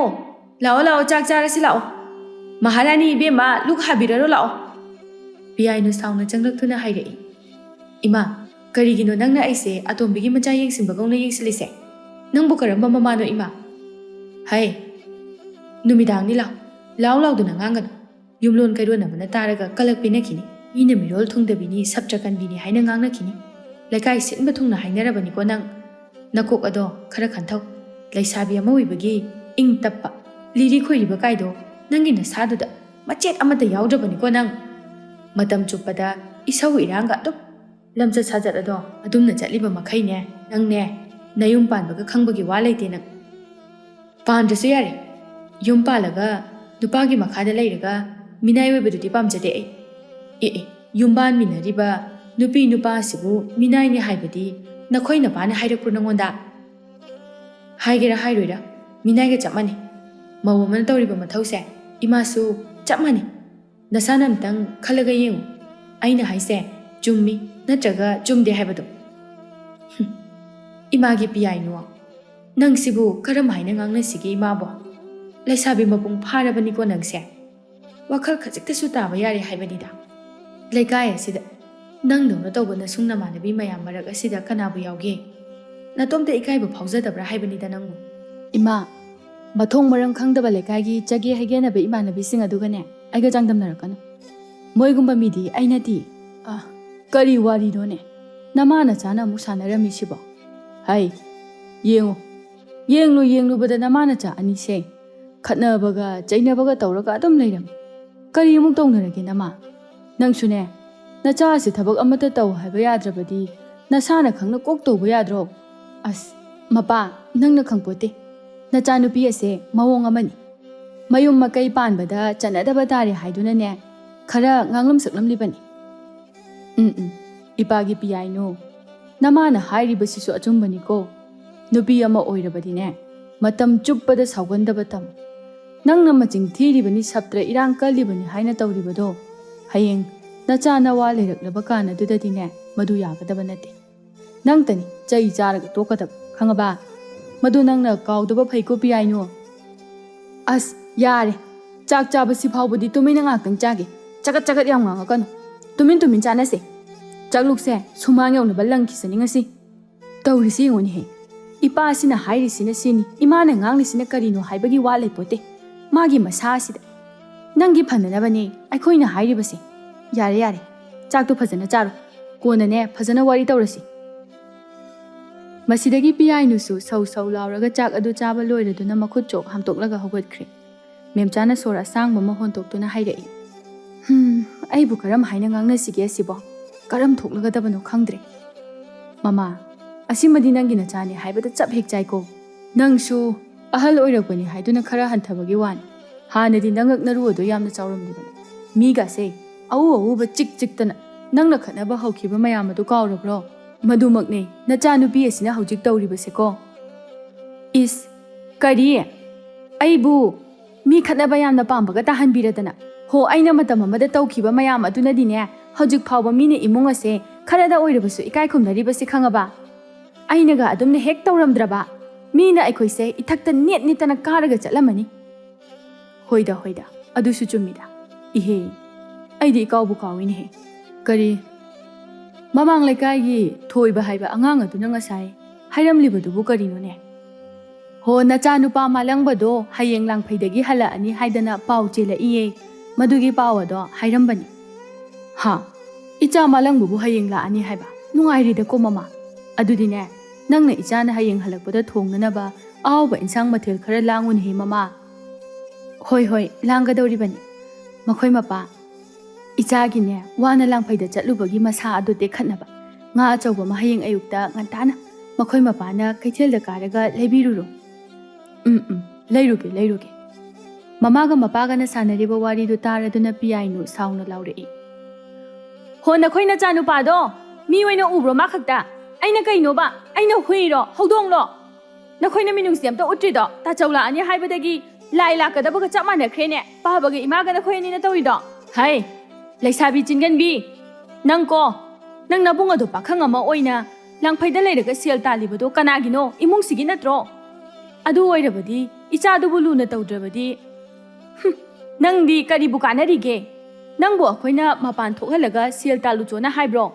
ꯂꯥꯛꯑꯣ, ꯂꯥꯛꯑꯣ, ꯆꯥꯛ ꯆꯥꯔꯁꯤ ꯂꯥꯛꯑꯣ꯫ ꯃꯍꯥꯔꯥꯅꯤ ꯏꯕꯦꯝꯃ, ꯂꯨꯛ ꯍꯥꯕꯤꯔꯔꯣ ꯂꯥꯛꯑꯣ"꯫ ꯄꯤꯌꯥꯏꯅꯨ ꯁꯥꯎꯅ ꯆꯪꯂꯛꯇꯨꯅ ꯍꯥꯏꯔꯛꯏ, "ꯏꯃꯥ, ꯀꯔꯤꯒꯤꯅꯣ ꯅꯪꯅ ꯑꯩꯁꯦ ꯑꯇꯣꯝꯕꯤꯒꯤ ꯃꯆꯥ ꯌꯦꯡꯁꯤꯟꯕꯒꯧꯅ ꯌꯦꯡꯁꯤꯜꯂꯤꯁꯦ? ꯅꯪꯕꯨ ꯀꯔꯝꯕ ꯃꯃꯥꯅꯣ ꯏꯃꯥ? ꯍꯩ, ꯅꯨꯃꯤꯗꯥꯡꯅꯤ, ꯂꯥꯎ, ꯂꯥꯎ ꯂꯥꯎꯗꯨꯅ ꯉꯥꯡꯒꯅꯨ꯫ ꯌꯨꯝꯂꯣꯟ ꯀꯩꯔꯣꯟꯅꯕꯅ ꯇꯥꯔꯒ ꯀꯂꯛ ꯄꯤꯅꯈꯤꯅꯤ꯫ ꯃꯤꯅ ꯃꯤꯔꯣꯜ ꯊꯨꯡꯗꯕꯤꯅꯤ, ꯁꯞꯇ꯭ꯔ ꯀꯟꯕꯤꯅꯤ ꯍꯥꯏꯅ ꯉꯥꯡꯅꯈꯤꯅꯤ꯫ ꯂꯩꯀꯥꯏ ꯁꯤꯟꯕ ꯊꯨꯡꯅ ꯍꯥꯏꯅꯔꯕꯅꯤꯀꯣ ꯅꯪ꯫ ꯅꯀꯣꯛ ꯑꯗꯣ ꯈꯔ ꯈꯟꯊꯧ꯫ ꯂꯩꯁꯥꯕꯤ ꯑꯃ ꯑꯣꯏꯕꯒꯤ ꯏꯪ ꯇꯞꯄ, ꯂꯤꯔꯤ ꯈꯣꯏꯔꯤꯕ ꯀꯥꯏꯗꯣ ꯅꯪꯒꯤ ꯅꯁꯥꯗꯨꯗ ꯃꯆꯦꯠ ꯑꯃꯠꯇ ꯌꯥꯎꯗ꯭ꯔꯕꯅꯤꯀꯣ ꯅꯪ꯫ ꯃꯇꯝ ꯆꯨꯞꯄꯗ ꯏꯁꯧ ꯏꯔꯥꯡꯒ ꯑꯗꯨꯝ꯫ ꯂꯝꯆꯠ ꯁꯥꯖꯠ ꯑꯗꯣ ꯑꯗꯨꯝꯅ ꯆꯠꯂꯤꯕ ꯃꯈꯩꯅꯦ, ꯅꯪꯅꯦ ꯅꯌꯨꯝ ꯄꯥꯟꯕꯒ ꯈꯪꯕꯒꯤ ꯋꯥ ꯂꯩꯇꯦ ꯅꯪ꯫ ꯄꯥꯟꯗ꯭ꯔꯁꯨ ꯌꯥꯔꯦ꯫ ꯌꯨꯝ ꯄꯥꯜꯂꯒ ꯅꯨꯄꯥꯒꯤ ꯃꯈꯥꯗ ꯂꯩꯔꯒ ꯃꯤꯅꯥꯏ ꯑꯣꯏꯕꯗꯨꯗꯤ ꯄꯥꯝꯖꯗꯦ ꯑꯩ꯫ ꯑꯦ ꯑꯦ, ꯌꯨꯝ ꯄꯥꯟꯃꯤꯟꯅꯔꯤꯕ ꯅꯨꯄꯤ ꯅꯨꯄꯥ ꯑꯁꯤꯕꯨ ꯃꯤꯅꯥꯏꯅꯤ ꯍꯥꯏꯕꯗꯤ ꯅꯈꯣꯏ ꯅꯄꯥꯅ ꯍꯥꯏꯔꯛꯄ꯭ꯔꯣ ꯅꯪꯉꯣꯟꯗ? ꯍꯥꯏꯒꯦꯔꯥ ꯍꯥꯏꯔꯣꯏꯔꯥ, ꯃꯤꯅꯥꯏꯒ ꯆꯞ ꯃꯥꯟꯅꯩ꯫ ꯃꯧ ꯑꯃꯅ ꯇꯧꯔꯤꯕ ꯃꯊꯧꯁꯦ ꯏꯃꯥꯁꯨ ꯆꯞ ꯃꯥꯟꯅꯩ꯫ ꯅꯁꯥꯅ ꯑꯝꯇꯪ ꯈꯜꯂꯒ ꯌꯦꯡꯉꯨ꯫ ꯑꯩꯅ ꯍꯥꯏꯁꯦ ꯆꯨꯝꯃꯤ ꯅꯠꯇ꯭ꯔꯒ ꯆꯨꯝꯗꯦ ꯍꯥꯏꯕꯗꯣ꯫ ꯍꯨꯝ, ꯏꯃꯥꯒꯤ ꯄꯤꯌꯥꯏꯅꯨ, ꯅꯪꯁꯤꯕꯨ ꯀꯔꯝ ꯍꯥꯏꯅ ꯉꯥꯡꯅꯁꯤꯒꯦ ꯏꯃꯥꯕꯣ? ꯂꯩꯁꯥꯕꯤ ꯃꯄꯨꯡ ꯐꯥꯔꯕꯅꯤꯀꯣ ꯅꯪꯁꯦ꯫ ꯋꯥꯈꯜ ꯈꯖꯤꯛꯇꯁꯨ ꯇꯥꯕ ꯌꯥꯔꯦ ꯍꯥꯏꯕꯅꯤꯗ꯫ ꯂꯩꯀꯥꯏ ꯑꯁꯤꯗ ꯅꯪꯗꯧꯅ ꯇꯧꯕ ꯅꯁꯨꯡ ꯅꯃꯥꯟꯅꯕꯤ ꯃꯌꯥꯝ ꯃꯔꯛ ꯑꯁꯤꯗ ꯀꯅꯥꯕꯨ ꯌꯥꯎꯒꯦ? ꯅꯇꯣꯝꯇ ꯏꯀꯥꯏꯕ ꯐꯥꯎꯖꯗꯕ꯭ꯔꯥ ꯍꯥꯏꯕꯅꯤꯗ ꯅꯪꯕꯨ꯫ ꯏꯃꯥ, ꯃꯊꯣꯡ ꯃꯔꯝ ꯈꯪꯗꯕ ꯂꯩꯀꯥꯏꯒꯤ ꯆꯒꯦ ꯍꯩꯒꯦꯟꯅꯕ ꯏꯃꯥꯟꯅꯕꯤꯁꯤꯡ ꯑꯗꯨꯒꯅꯦ ꯑꯩꯒ ꯆꯥꯡꯗꯝꯅꯔꯛꯀꯅꯨ꯫ ꯃꯣꯏꯒꯨꯝꯕ ꯃꯤꯗꯤ ꯑꯩ ꯅꯠꯇꯦ꯫ ꯑ, ꯀꯔꯤ ꯋꯥꯔꯤꯅꯣꯅꯦ? ꯅꯃꯥ ꯅꯆꯥꯅ ꯑꯃꯨꯛ ꯁꯥꯟꯅꯔꯝꯃꯤꯁꯤꯕꯣ? ꯍꯩ, ꯌꯦꯡꯉꯨ, ꯌꯦꯡꯂꯨ ꯌꯦꯡꯂꯨꯕꯗ ꯅꯃꯥ ꯅꯆꯥ ꯑꯅꯤꯁꯦ ꯈꯠꯅꯕꯒ ꯆꯩꯅꯕꯒ ꯇꯧꯔꯒ ꯑꯗꯨꯝ ꯂꯩꯔꯝꯃꯤ꯫ ꯀꯔꯤ ꯑꯃꯨꯛ ꯇꯧꯅꯔꯒꯦ ꯅꯃꯥ? ꯅꯪꯁꯨꯅꯦ, ꯅꯆꯥꯁꯦ ꯊꯕꯛ ꯑꯃꯠꯇ ꯇꯧ ꯍꯥꯏꯕ ꯌꯥꯗ꯭ꯔꯕꯗꯤ ꯅꯁꯥꯅ ꯈꯪꯅ ꯀꯣꯛ ꯇꯧꯕ ꯌꯥꯗ꯭ꯔꯣ? ꯑꯁ, ꯃꯄꯥ, ꯅꯪꯅ ꯈꯪꯄꯣꯠꯇꯦ꯫ ꯅꯆꯥꯅꯨꯄꯤ ꯑꯁꯦ ꯃꯑꯣꯡ ꯑꯃꯅꯤ꯫ ꯃꯌꯨꯝ ꯃꯀꯩ ꯄꯥꯟꯕꯗ ꯆꯟꯅꯗꯕ ꯇꯥꯔꯦ ꯍꯥꯏꯗꯨꯅꯅꯦ, ꯈꯔ ꯉꯥꯡꯂꯝ ꯁꯛꯂꯝꯂꯤꯕꯅꯤ꯫ ꯎꯝ, ꯎꯝ, ꯏꯄꯥꯒꯤ ꯄꯤꯌꯥꯏꯅꯨ, ꯅꯃꯥꯅ ꯍꯥꯏꯔꯤꯕꯁꯤꯁꯨ ꯑꯆꯨꯝꯕꯅꯤꯀꯣ꯫ ꯅꯨꯄꯤ ꯑꯃ ꯑꯣꯏꯔꯕꯗꯤꯅꯦ, ꯃꯇꯝ ꯆꯨꯞꯄꯗ ꯁꯥꯎꯒꯟꯗꯕ ꯇꯝꯃꯨ꯫ ꯅꯪꯅ ꯃꯆꯤꯡ ꯊꯤꯔꯤꯕꯅꯤ, ꯁꯞꯇ꯭ꯔ ꯏꯔꯥꯡ ꯀꯜꯂꯤꯕꯅꯤ ꯍꯥꯏꯅ ꯇꯧꯔꯤꯕꯗꯣ, ꯍꯌꯦꯡ ꯅꯆꯥ ꯅꯋꯥ ꯂꯩꯔꯛꯂꯕ ꯀꯥꯟ ꯑꯗꯨꯗꯗꯤꯅꯦ, ꯃꯗꯨ ꯌꯥꯒꯗꯕ ꯅꯠꯇꯦ꯫ ꯅꯪꯇꯅꯤ ꯆꯩ ꯆꯥꯔꯒ ꯇꯣꯛꯀꯗꯕ, ꯈꯪꯉꯕ? ꯃꯗꯨ ꯅꯪꯅ ꯀꯥꯎꯗꯕ ꯐꯩꯀꯣ, ꯄꯤꯌꯥꯏꯅꯨ꯫ ꯑꯁ, ꯌꯥꯔꯦ꯫ ꯆꯥꯛ ꯆꯥꯕꯁꯤ ꯐꯥꯎꯕꯗꯤ ꯇꯨꯃꯤꯟꯅ ꯉꯥꯛꯇꯪ ꯆꯥꯒꯦ꯫ ꯆꯒꯠ ꯆꯒꯠ ꯌꯥꯝ ꯉꯥꯡꯉꯛꯀꯅꯨ꯫ ꯇꯨꯃꯤꯟ ꯇꯨꯃꯤꯟ ꯆꯥꯅꯁꯦ꯫ ꯆꯥꯛꯂꯨꯛꯁꯦ ꯁꯨꯃꯥꯡ ꯌꯧꯅꯕ ꯂꯪꯈꯤꯁꯅꯤ ꯉꯁꯤ꯫ ꯇꯧꯔꯤꯁꯤ ꯌꯦꯡꯉꯨꯅꯦꯍꯦ꯫ ꯏꯄꯥꯁꯤꯅ ꯍꯥꯏꯔꯤꯁꯤꯅ ꯁꯤꯅꯤ, ꯏꯃꯥꯅ ꯉꯥꯡꯂꯤꯁꯤꯅ ꯀꯔꯤꯅꯣ ꯍꯥꯏꯕꯒꯤ ꯋꯥ ꯂꯩꯄꯣꯠꯇꯦ꯫ ꯃꯥꯒꯤ ꯃꯁꯥꯁꯤꯗ꯫ ꯅꯪꯒꯤ ꯐꯅꯅꯕꯅꯦ ꯑꯩꯈꯣꯏꯅ ꯍꯥꯏꯔꯤꯕꯁꯦ꯫ ꯌꯥꯔꯦ, ꯌꯥꯔꯦ꯫ ꯆꯥꯛꯇꯣ ꯐꯖꯅ ꯆꯥꯔꯣ꯫ ꯀꯣꯟꯅꯅꯦ ꯐꯖꯅ ꯋꯥꯔꯤ ꯇꯧꯔꯁꯤ꯫ ꯃꯁꯤꯗꯒꯤ ꯄꯤꯌꯥꯏꯅꯨꯁꯨ ꯁꯧ ꯁꯧ ꯂꯥꯎꯔꯒ ꯆꯥꯛ ꯑꯗꯨ ꯆꯥꯕ ꯂꯣꯏꯔꯗꯨꯅ ꯃꯈꯨꯠ ꯆꯣꯛ ꯍꯥꯝꯇꯣꯛꯂꯒ ꯍꯧꯒꯠꯈ꯭ꯔꯦ꯫ ꯃꯦꯝꯆꯥꯅ ꯁꯣꯔ ꯑꯁꯥꯡꯕ ꯑꯃ ꯍꯣꯟꯇꯣꯛꯇꯨꯅ ꯍꯥꯏꯔꯛꯏ, "ꯍꯝ, ꯑꯩꯕꯨ ꯀꯔꯝ ꯍꯥꯏꯅ ꯉꯥꯡꯅꯁꯤꯒꯦ ꯑꯁꯤꯕꯣ? ꯀꯔꯝ ꯊꯣꯛꯂꯒꯗꯕꯅꯣ ꯈꯪꯗ꯭ꯔꯦ꯫ ꯃꯃꯥ, ꯑꯁꯤꯃꯗꯤ ꯅꯪꯒꯤ ꯅꯆꯥꯅꯤ ꯍꯥꯏꯕꯗ ꯆꯞ ꯍꯦꯛ ꯆꯥꯏꯀꯣ꯫ ꯅꯪꯁꯨ ꯑꯍꯜ ꯑꯣꯏꯔꯛꯄꯅꯤ ꯍꯥꯏꯗꯨꯅ ꯈꯔ ꯍꯟꯊꯕꯒꯤ ꯋꯥꯅꯤ꯫ ꯍꯥꯟꯅꯗꯤ ꯅꯉꯛ ꯅꯔꯨ ꯑꯗꯨ ꯌꯥꯝꯅ ꯆꯥꯎꯔꯝꯂꯤꯕꯅꯤ꯫ ꯃꯤꯒꯥꯁꯦ ꯑꯎ ꯑꯎꯕ ꯆꯤꯛ ꯆꯤꯛꯇꯅ ꯅꯪꯅ ꯈꯠꯅꯕ ꯍꯧꯈꯤꯕ ꯃꯌꯥꯝ ꯑꯗꯨ ꯀꯥꯎꯔꯕ꯭ꯔꯣ? ꯃꯗꯨꯃꯛꯅꯦ ꯅꯆꯥꯅꯨꯄꯤ ꯑꯁꯤꯅ ꯍꯧꯖꯤꯛ ꯇꯧꯔꯤꯕꯁꯦꯀꯣ꯫" "ꯏꯁ, ꯀꯔꯤ? ꯑꯩꯕꯨ ꯃꯤ ꯈꯠꯅꯕ ꯌꯥꯝꯅ ꯄꯥꯝꯕꯒ ꯇꯥꯍꯟꯕꯤꯔꯗꯅ? ꯍꯣ, ꯑꯩꯅ ꯃꯇꯝ ꯑꯃꯗ ꯇꯧꯈꯤꯕ ꯃꯌꯥꯝ ꯑꯗꯨꯅꯗꯤꯅꯦ ꯍꯧꯖꯤꯛ ꯐꯥꯎꯕ ꯃꯤꯅ ꯏꯃꯨꯡ ꯑꯁꯦ ꯈꯔꯗ ꯑꯣꯏꯔꯕꯁꯨ ꯏꯀꯥꯏ ꯈꯨꯝꯅꯔꯤꯕꯁꯦ, ꯈꯪꯉꯕ? ꯑꯩꯅꯒ ꯑꯗꯨꯝꯅ ꯍꯦꯛ ꯇꯧꯔꯝꯗ꯭ꯔꯕ, ꯃꯤꯅ ꯑꯩꯈꯣꯏꯁꯦ ꯏꯊꯛꯇ ꯅꯦꯠ ꯅꯦꯠꯇꯅ ꯀꯥꯔꯒ ꯆꯠꯂꯝꯃꯅꯤ꯫" "ꯍꯣꯏꯗ, ꯍꯣꯏꯗ, ꯑꯗꯨꯁꯨ ꯆꯨꯝꯃꯤꯗ꯫ ꯏꯍꯦ, ꯑꯩꯗꯤ ꯏꯀꯥꯎꯕꯨ ꯀꯥꯎꯏꯅꯦꯍꯦ꯫ ꯀꯔꯤ?" ꯃꯃꯥꯡ ꯂꯩꯀꯥꯏꯒꯤ ꯊꯣꯏꯕ ꯍꯥꯏꯕ ꯑꯉꯥꯡ ꯑꯗꯨꯅ ꯉꯁꯥꯏ ꯍꯥꯏꯔꯝꯂꯤꯕꯗꯨꯕꯨ ꯀꯔꯤꯅꯣꯅꯦ? ꯍꯣ, ꯅꯆꯥꯅꯨꯄꯥ ꯃꯥꯂꯪꯕꯗꯣ ꯍꯌꯦꯡ ꯂꯥꯡꯐꯩꯗꯒꯤ ꯍꯜꯂꯛꯑꯅꯤ ꯍꯥꯏꯗꯅ ꯄꯥꯎ ꯆꯦꯜꯂꯛꯏꯌꯦ꯫ ꯃꯗꯨꯒꯤ ꯄꯥꯎ ꯑꯗꯣ ꯍꯥꯏꯔꯝꯕꯅꯤ꯫ ꯍꯥ? ꯏꯆꯥ ꯃꯥꯂꯪꯕꯕꯨ ꯍꯌꯦꯡ ꯂꯥꯛꯑꯅꯤ ꯍꯥꯏꯕ? ꯅꯨꯡꯉꯥꯏꯔꯦꯗꯀꯣ ꯃꯃꯥ꯫ ꯑꯗꯨꯗꯤꯅꯦ, ꯅꯪꯅ ꯏꯆꯥꯅ ꯍꯌꯦꯡ ꯍꯜꯂꯛꯄꯗ ꯊꯣꯡꯅꯅꯕ ꯑꯍꯥꯎꯕ ꯏꯟꯁꯥꯡ ꯃꯊꯦꯜ ꯈꯔ ꯂꯥꯡꯉꯨꯅꯦꯍꯦ ꯃꯃꯥ꯫ ꯍꯣꯏ ꯍꯣꯏ, ꯂꯥꯡꯒꯗꯧꯔꯤꯕꯅꯤ꯫ ꯃꯈꯣꯏ ꯃꯄꯥ, ꯏꯆꯥꯒꯤꯅꯦ, ꯋꯥꯅ ꯂꯥꯡꯐꯩꯗ ꯆꯠꯂꯨꯕꯒꯤ ꯃꯁꯥ ꯑꯗꯨ ꯇꯦꯛꯈꯠꯅꯕ ꯉꯥ ꯑꯆꯧꯕ ꯑꯃ ꯍꯌꯦꯡ ꯑꯌꯨꯛꯇ ꯉꯟꯇꯥꯅ ꯃꯈꯣꯏ ꯃꯄꯥꯅ ꯀꯩꯊꯦꯜꯗ ꯀꯥꯔꯒ ꯂꯩꯕꯤꯔꯨꯔꯣ꯫ ꯎꯝ ꯎꯝ, ꯂꯩꯔꯨꯒꯦ ꯂꯩꯔꯨꯒꯦ꯫ ꯃꯃꯥꯒ ꯃꯄꯥꯒꯅ ꯁꯥꯟꯅꯔꯤꯕ ꯋꯥꯔꯤꯗꯨ ꯇꯥꯔꯗꯨꯅ ꯄꯤꯌꯥꯏꯅꯨ ꯁꯥꯎꯅ ꯂꯥꯎꯔꯛꯏ꯫ ꯍꯣ, ꯅꯈꯣꯏ ꯅꯆꯥꯅꯨꯄꯥꯗꯣ ꯃꯤ ꯑꯣꯏꯅ ꯎꯕ꯭ꯔꯣ ꯃꯥ ꯈꯛꯇ? ꯑꯩꯅ ꯀꯩꯅꯣꯕ? ꯑꯩꯅ ꯍꯨꯏꯔꯣ? ꯍꯧꯗꯣꯡꯂꯣ? ꯅꯈꯣꯏꯅ ꯃꯤꯅꯨꯡꯁꯤ ꯑꯝꯇ ꯎꯠꯇ꯭ꯔꯤꯗꯣ? ꯇꯥꯆꯧ ꯂꯥꯛꯑꯅꯤ ꯍꯥꯏꯕꯗꯒꯤ ꯂꯥꯏ ꯂꯥꯛꯀꯗꯕꯒ ꯆꯞ ꯃꯥꯟꯅꯈ꯭ꯔꯦꯅꯦ, ꯄꯥꯕꯒ ꯏꯃꯥꯒ ꯅꯈꯣꯏ ꯑꯅꯤꯅ ꯇꯧꯔꯤꯗꯣ꯫ ꯍꯩ, ꯂꯩꯁꯥꯕꯤ ꯆꯤꯟꯒꯟꯕꯤ, ꯅꯪꯀꯣ, ꯅꯪ ꯅꯕꯨꯡ ꯑꯗꯣ ꯄꯥꯈꯪ ꯑꯃ ꯑꯣꯏꯅ ꯂꯥꯡꯐꯩꯗ ꯂꯩꯔꯒ ꯁꯦꯜ ꯇꯥꯜꯂꯤꯕꯗꯣ ꯀꯅꯥꯒꯤꯅꯣ? ꯏꯃꯨꯡꯁꯤꯒꯤ ꯅꯠꯇ꯭ꯔꯣ? ꯑꯗꯨ ꯑꯣꯏꯔꯕꯗꯤ ꯏꯆꯥꯗꯨꯕꯨ ꯂꯨꯅ ꯇꯧꯗ꯭ꯔꯕꯗꯤ, ꯍꯨꯝ, ꯅꯪꯗꯤ ꯀꯔꯤꯕꯨ ꯀꯥꯟꯅꯔꯤꯒꯦ? ꯅꯪꯕꯨ ꯑꯩꯈꯣꯏꯅ ꯃꯄꯥꯟ ꯊꯣꯛꯍꯜꯂꯒ ꯁꯦꯜ ꯇꯥꯜꯂꯨꯆꯣꯅ ꯍꯥꯏꯕ꯭ꯔꯣ?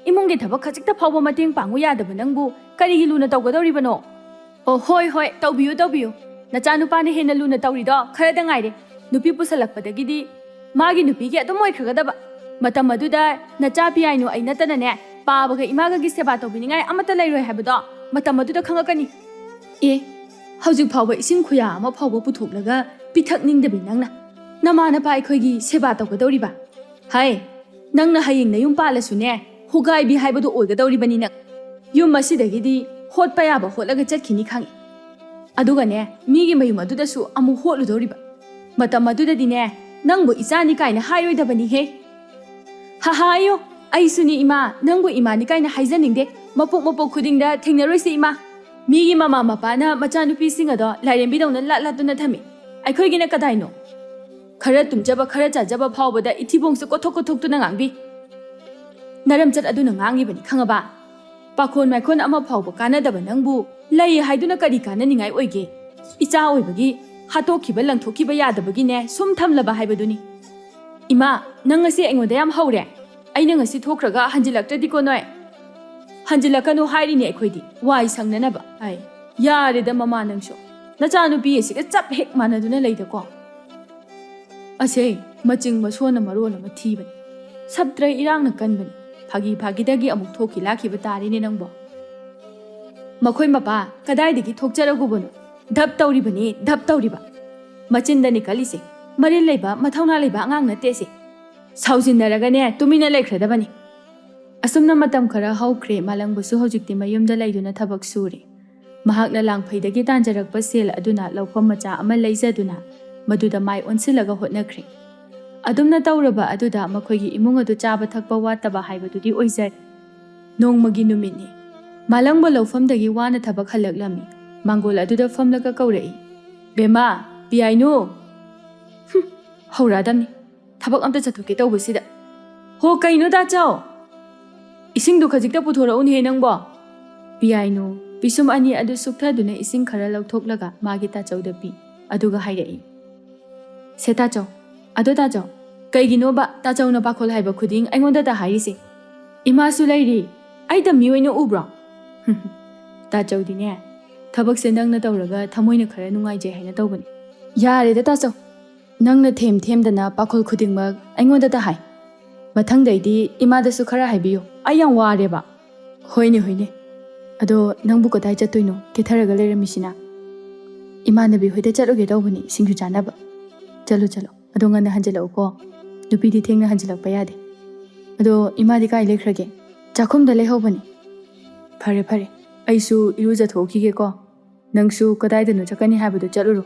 ꯏꯃꯨꯡꯒꯤ ꯊꯕꯛ ꯈꯖꯤꯛꯇ ꯐꯥꯎꯕ ꯃꯇꯦꯡ ꯄꯥꯡꯉꯨ ꯌꯥꯗꯕ ꯅꯪꯕꯨ ꯀꯔꯤꯒꯤ ꯂꯨꯅ ꯇꯧꯒꯗꯧꯔꯤꯕꯅꯣ? ꯑꯣ, ꯍꯣꯏ ꯍꯣꯏ, ꯇꯧꯕꯤꯌꯨ ꯇꯧꯕꯤꯌꯨ꯫ ꯅꯆꯥꯅꯨꯄꯥꯅ ꯍꯦꯟꯅ ꯂꯨꯅ ꯇꯧꯔꯤꯗꯣ ꯈꯔꯗ ꯉꯥꯏꯔꯦ꯫ ꯅꯨꯄꯤ ꯄꯨꯁꯜꯂꯛꯄꯗꯒꯤꯗꯤ ꯃꯥꯒꯤ ꯅꯨꯄꯤꯒꯤ ꯑꯗꯨꯝ ꯑꯣꯏꯈ꯭ꯔꯒꯗꯕ꯫ ꯃꯇꯝ ꯑꯗꯨꯗ ꯅꯆꯥ ꯄꯤꯌꯥꯏꯅꯨ ꯑꯩ ꯅꯠꯇꯅꯅꯦ, ꯄꯥꯕꯒ ꯏꯃꯥꯒꯒꯤ ꯁꯦꯕꯥ ꯇꯧꯕꯤꯅꯤꯡꯉꯥꯏ ꯑꯃꯠꯇ ꯂꯩꯔꯣꯏ ꯍꯥꯏꯕꯗꯣ ꯃꯇꯝ ꯑꯗꯨꯗ ꯈꯪꯉꯛꯀꯅꯤ꯫ ꯑꯦ, ꯍꯧꯖꯤꯛ ꯐꯥꯎꯕ ꯏꯁꯤꯡ ꯈꯨꯌꯥ ꯑꯃ ꯐꯥꯎꯕ ꯄꯨꯊꯣꯛꯂꯒ ꯄꯤꯊꯛꯅꯤꯡꯗꯕꯤ ꯅꯪꯅ? ꯅꯃꯥ ꯅꯄꯥ ꯑꯩꯈꯣꯏꯒꯤ ꯁꯦꯕꯥ ꯇꯧꯒꯗꯧꯔꯤꯕ? ꯍꯥꯏ, ꯅꯪꯅ ꯍꯌꯦꯡ ꯅꯌꯨꯝ ꯄꯥꯜꯂꯁꯨꯅꯦ, ꯍꯨꯒꯥꯏꯕꯤ ꯍꯥꯏꯕꯗꯨ ꯑꯣꯏꯒꯗꯧꯔꯤꯕꯅꯤ ꯅꯪ꯫ ꯌꯨꯝ ꯑꯁꯤꯗꯒꯤꯗꯤ ꯍꯣꯠꯄ ꯌꯥꯕ ꯍꯣꯠꯂꯒ ꯆꯠꯈꯤꯅꯤ ꯈꯪꯉꯤ꯫ ꯑꯗꯨꯒꯅꯦ, ꯃꯤꯒꯤ ꯃꯌꯨꯝ ꯑꯗꯨꯗꯁꯨ ꯑꯃꯨꯛ ꯍꯣꯠꯂꯨꯗꯧꯔꯤꯕ꯫ ꯃꯇꯝ ꯑꯗꯨꯗꯗꯤꯅꯦ, ꯅꯪꯕꯨ ꯏꯆꯥꯅꯤ ꯀꯥꯏꯅ ꯍꯥꯏꯔꯣꯏꯗꯕꯅꯤꯍꯦ꯫ ꯍꯥꯍꯥꯌꯣ, ꯑꯩꯁꯨꯅꯤ ꯏꯃꯥ, ꯅꯪꯕꯨ ꯏꯃꯥꯅꯤ ꯀꯥꯏꯅ ꯍꯥꯏꯖꯅꯤꯡꯗꯦ꯫ ꯃꯄꯣꯛ ꯃꯄꯣꯛ ꯈꯨꯗꯤꯡꯗ ꯊꯦꯡꯅꯔꯣꯏꯁꯦ ꯏꯃꯥ꯫ ꯃꯤꯒꯤ ꯃꯃꯥ ꯃꯄꯥꯅ ꯃꯆꯥꯅꯨꯄꯤꯁꯤꯡ ꯑꯗꯣ ꯂꯥꯏꯔꯦꯝꯕꯤꯗꯧꯅ ꯂꯥꯠ ꯂꯥꯠꯇꯨꯅ ꯊꯝꯃꯤ꯫ ꯑꯩꯈꯣꯏꯒꯤꯅ ꯀꯗꯥꯏꯅꯣ? ꯈꯔ ꯇꯨꯝꯖꯕ, ꯈꯔ ꯆꯥꯖꯕ ꯐꯥꯎꯕꯗ ꯏꯊꯤꯕꯣꯡꯁꯦ ꯀꯣꯊꯣꯛ ꯀꯣꯊꯣꯛꯇꯨꯅ ꯉꯥꯡꯕꯤ꯫ ꯅꯔꯝꯆꯠ ꯑꯗꯨꯅ ꯉꯥꯡꯉꯤꯕꯅꯤ, ꯈꯪꯉꯕ? ꯄꯥꯈꯣꯟ ꯃꯥꯏꯈꯣꯟ ꯑꯃ ꯐꯥꯎꯕ ꯀꯥꯟꯅꯗꯕ ꯅꯪꯕꯨ ꯂꯩ ꯍꯥꯏꯗꯨꯅ ꯀꯔꯤ ꯀꯥꯟꯅꯅꯤꯡꯉꯥꯏ ꯑꯣꯏꯒꯦ? ꯏꯆꯥ ꯑꯣꯏꯕꯒꯤ ꯍꯥꯠꯇꯣꯛꯈꯤꯕ ꯂꯪꯊꯣꯛꯈꯤꯕ ꯌꯥꯗꯕꯒꯤꯅꯦ ꯁꯨꯝ ꯊꯝꯂꯕ ꯍꯥꯏꯕꯗꯨꯅꯤ꯫ ꯏꯃꯥ, ꯅꯪ ꯉꯁꯤ ꯑꯩꯉꯣꯟꯗ ꯌꯥꯝ ꯍꯧꯔꯦ꯫ ꯑꯩꯅ ꯉꯁꯤ ꯊꯣꯛꯈ꯭ꯔꯒ ꯍꯟꯖꯤꯜꯂꯛꯇ꯭ꯔꯗꯤꯀꯣ ꯅꯣꯏ꯫ ꯍꯟꯖꯤꯜꯂꯛꯀꯅꯨ ꯍꯥꯏꯔꯤꯅꯦ ꯑꯩꯈꯣꯏꯗꯤ, ꯋꯥꯏ ꯁꯪꯅꯅꯕ꯫ ꯑꯩ, ꯌꯥꯔꯦꯗ ꯃꯃꯥ ꯅꯪꯁꯨ꯫ ꯅꯆꯥꯅꯨꯄꯤ ꯑꯁꯤꯒ ꯆꯞ ꯍꯦꯛ ꯃꯥꯟꯅꯗꯨꯅ ꯂꯩꯗꯀꯣ꯫ ꯑꯁꯦ, ꯃꯆꯤꯡ ꯃꯁꯣꯟꯅ ꯃꯔꯣꯟ ꯑꯃ ꯊꯤꯕꯅꯤ꯫ ꯁꯞꯇ꯭ꯔ ꯏꯔꯥꯡꯅ ꯀꯟꯕꯅꯤ꯫ ꯐꯥꯒꯤ ꯐꯥꯒꯤꯗꯒꯤ ꯑꯃꯨꯛ ꯊꯣꯛꯈꯤ ꯂꯥꯛꯈꯤꯕ ꯇꯥꯔꯦꯅꯦ ꯅꯪꯕꯣ꯫ ꯃꯈꯣꯏ ꯃꯄꯥ ꯀꯗꯥꯏꯗꯒꯤ ꯊꯣꯛꯆꯔꯒꯨꯕꯅꯣ? ꯙꯞ ꯇꯧꯔꯤꯕꯅꯤ, ꯙꯞ ꯇꯧꯔꯤꯕ꯫ ꯃꯆꯤꯟꯗꯅꯤ ꯀꯜꯂꯤꯁꯦ꯫ ꯃꯔꯤꯜ ꯂꯩꯕ, ꯃꯊꯧꯅꯥ ꯂꯩꯕ ꯑꯉꯥꯡ ꯅꯠꯇꯦ ꯁꯦ꯫ ꯁꯥꯎꯖꯤꯟꯅꯔꯒꯅꯦ, ꯇꯨꯃꯤꯟꯅ ꯂꯩꯈ꯭ꯔꯗꯕꯅꯤ꯫ ꯑꯁꯨꯝꯅ ꯃꯇꯝ ꯈꯔ ꯍꯧꯈ꯭ꯔꯦ꯫ ꯃꯥꯂꯪꯕꯁꯨ ꯍꯧꯖꯤꯛꯇꯤ ꯃꯌꯨꯝꯗ ꯂꯩꯗꯨꯅ ꯊꯕꯛ ꯁꯨꯔꯦ꯫ ꯃꯍꯥꯛꯅ ꯂꯥꯡꯐꯩꯗꯒꯤ ꯇꯥꯟꯖꯔꯛꯄ ꯁꯦꯜ ꯑꯗꯨꯅ ꯂꯧꯐꯝ ꯃꯆꯥ ꯑꯃ ꯂꯩꯖꯗꯨꯅ ꯃꯗꯨꯗ ꯃꯥꯏ ꯑꯣꯟꯁꯤꯜꯂꯒ ꯍꯣꯠꯅꯈ꯭ꯔꯦ꯫ ꯑꯗꯨꯝꯅ ꯇꯧꯔꯕ ꯑꯗꯨꯗ ꯃꯈꯣꯏꯒꯤ ꯏꯃꯨꯡ ꯑꯗꯨ ꯆꯥꯕ ꯊꯛꯄ ꯋꯥꯠꯇꯕ ꯍꯥꯏꯕꯗꯨꯗꯤ ꯑꯣꯏꯖꯔꯦ꯫ ꯅꯣꯡꯃꯒꯤ ꯅꯨꯃꯤꯠꯅꯤ꯫ ꯃꯥꯂꯪꯕ ꯂꯧꯐꯝꯗꯒꯤ ꯋꯥꯅ ꯊꯕꯛ ꯍꯜꯂꯛꯂꯝꯃꯤ꯫ ꯃꯥꯡꯒꯣꯜ ꯑꯗꯨꯗ ꯐꯝꯂꯒ ꯀꯧꯔꯛꯏ, "ꯕꯦꯝꯃ, ꯄꯤꯌꯥꯏꯅꯨ!" ꯍꯨꯝ, ꯍꯧꯔꯛꯑꯗꯝꯅꯤ꯫ ꯊꯕꯛ ꯑꯝꯇ ꯆꯠꯊꯣꯛꯀꯦ ꯇꯧꯕꯁꯤꯗ꯫ "ꯍꯣ, ꯀꯩꯅꯣ ꯇꯥꯆꯧ? ꯏꯁꯤꯡꯗꯨ ꯈꯖꯤꯛꯇ ꯄꯨꯊꯣꯔꯛꯎꯅꯦꯍꯦ ꯅꯪꯕꯣ!" ꯄꯤꯌꯥꯏꯅꯨ ꯄꯤꯁꯨꯝ ꯑꯅꯤ ꯑꯗꯨ ꯁꯨꯛꯊꯗꯨꯅ ꯏꯁꯤꯡ ꯈꯔ ꯂꯧꯊꯣꯛꯂꯒ ꯃꯥꯒꯤ ꯇꯥꯆꯧꯗ ꯄꯤ꯫ ꯑꯗꯨꯒ ꯍꯥꯏꯔꯛꯏ, "ꯁꯦ ꯇꯥꯆꯧ, ꯑꯗꯣ ꯇꯥꯆꯧ, ꯀꯩꯒꯤꯅꯣꯕ ꯇꯥꯆꯧꯅ ꯄꯥꯈꯣꯜ ꯍꯥꯏꯕ ꯈꯨꯗꯤꯡ ꯑꯩꯉꯣꯟꯗꯇ ꯍꯥꯏꯔꯤꯁꯦ? ꯏꯃꯥꯁꯨ ꯂꯩꯔꯤ, ꯑꯩꯇ ꯃꯤ ꯑꯣꯏꯅ ꯎꯕ꯭ꯔꯣ?" ꯇꯥꯆꯧꯗꯤꯅꯦ, ꯊꯕꯛꯁꯦ ꯅꯪꯅ ꯇꯧꯔꯒ ꯊꯃꯣꯏꯅ ꯈꯔ ꯅꯨꯡꯉꯥꯏꯖꯩ ꯍꯥꯏꯅ ꯇꯧꯕꯅꯤ꯫ ꯌꯥꯔꯦꯗ ꯇꯥꯆꯧ, ꯅꯪꯅ ꯊꯦꯝ ꯊꯦꯝꯗꯅ ꯄꯥꯈꯣꯜ ꯈꯨꯗꯤꯡꯃꯛ ꯑꯩꯉꯣꯟꯗꯇ ꯍꯥꯏ꯫ ꯃꯊꯪꯗꯩꯗꯤ ꯏꯃꯥꯗꯁꯨ ꯈꯔ ꯍꯥꯏꯕꯤꯌꯨ, ꯑꯩ ꯌꯥꯝ ꯋꯥꯔꯦꯕ꯫ ꯍꯣꯏꯅꯦ, ꯍꯣꯏꯅꯦ꯫ ꯑꯗꯣ ꯅꯪꯕꯨ ꯀꯗꯥꯏ ꯆꯠꯇꯣꯏꯅꯣ ꯀꯦꯊꯔꯒ ꯂꯩꯔꯝꯃꯤꯁꯤꯅ? ꯏꯃꯥꯟꯅꯕꯤ ꯍꯣꯏꯗ ꯆꯠꯂꯨꯒꯦ ꯇꯧꯕꯅꯤ, ꯁꯤꯡꯖꯨ ꯆꯥꯅꯕ꯫ ꯆꯠꯂꯨ, ꯆꯠꯂꯨ꯫ ꯑꯗꯣ ꯉꯟꯅ ꯍꯟꯖꯤꯜꯂꯛꯎꯀꯣ꯫ ꯅꯨꯄꯤꯗꯤ ꯊꯦꯡꯅ ꯍꯟꯖꯤꯜꯂꯛꯄ ꯌꯥꯗꯦ꯫ ꯑꯗꯣ ꯏꯃꯥꯗꯤ ꯀꯥꯏ ꯂꯩꯈ꯭ꯔꯒꯦ? ꯆꯥꯛꯈꯨꯝꯗ ꯂꯩꯍꯧꯕꯅꯤ꯫ ꯐꯔꯦ, ꯐꯔꯦ꯫ ꯑꯩꯁꯨ ꯏꯔꯨꯖꯊꯣꯛꯈꯤꯒꯦꯀꯣ꯫ ꯅꯪꯁꯨ ꯀꯗꯥꯏꯗꯅꯣ ꯆꯠꯀꯅꯤ ꯍꯥꯏꯕꯗꯣ ꯆꯠꯂꯨꯔꯣ꯫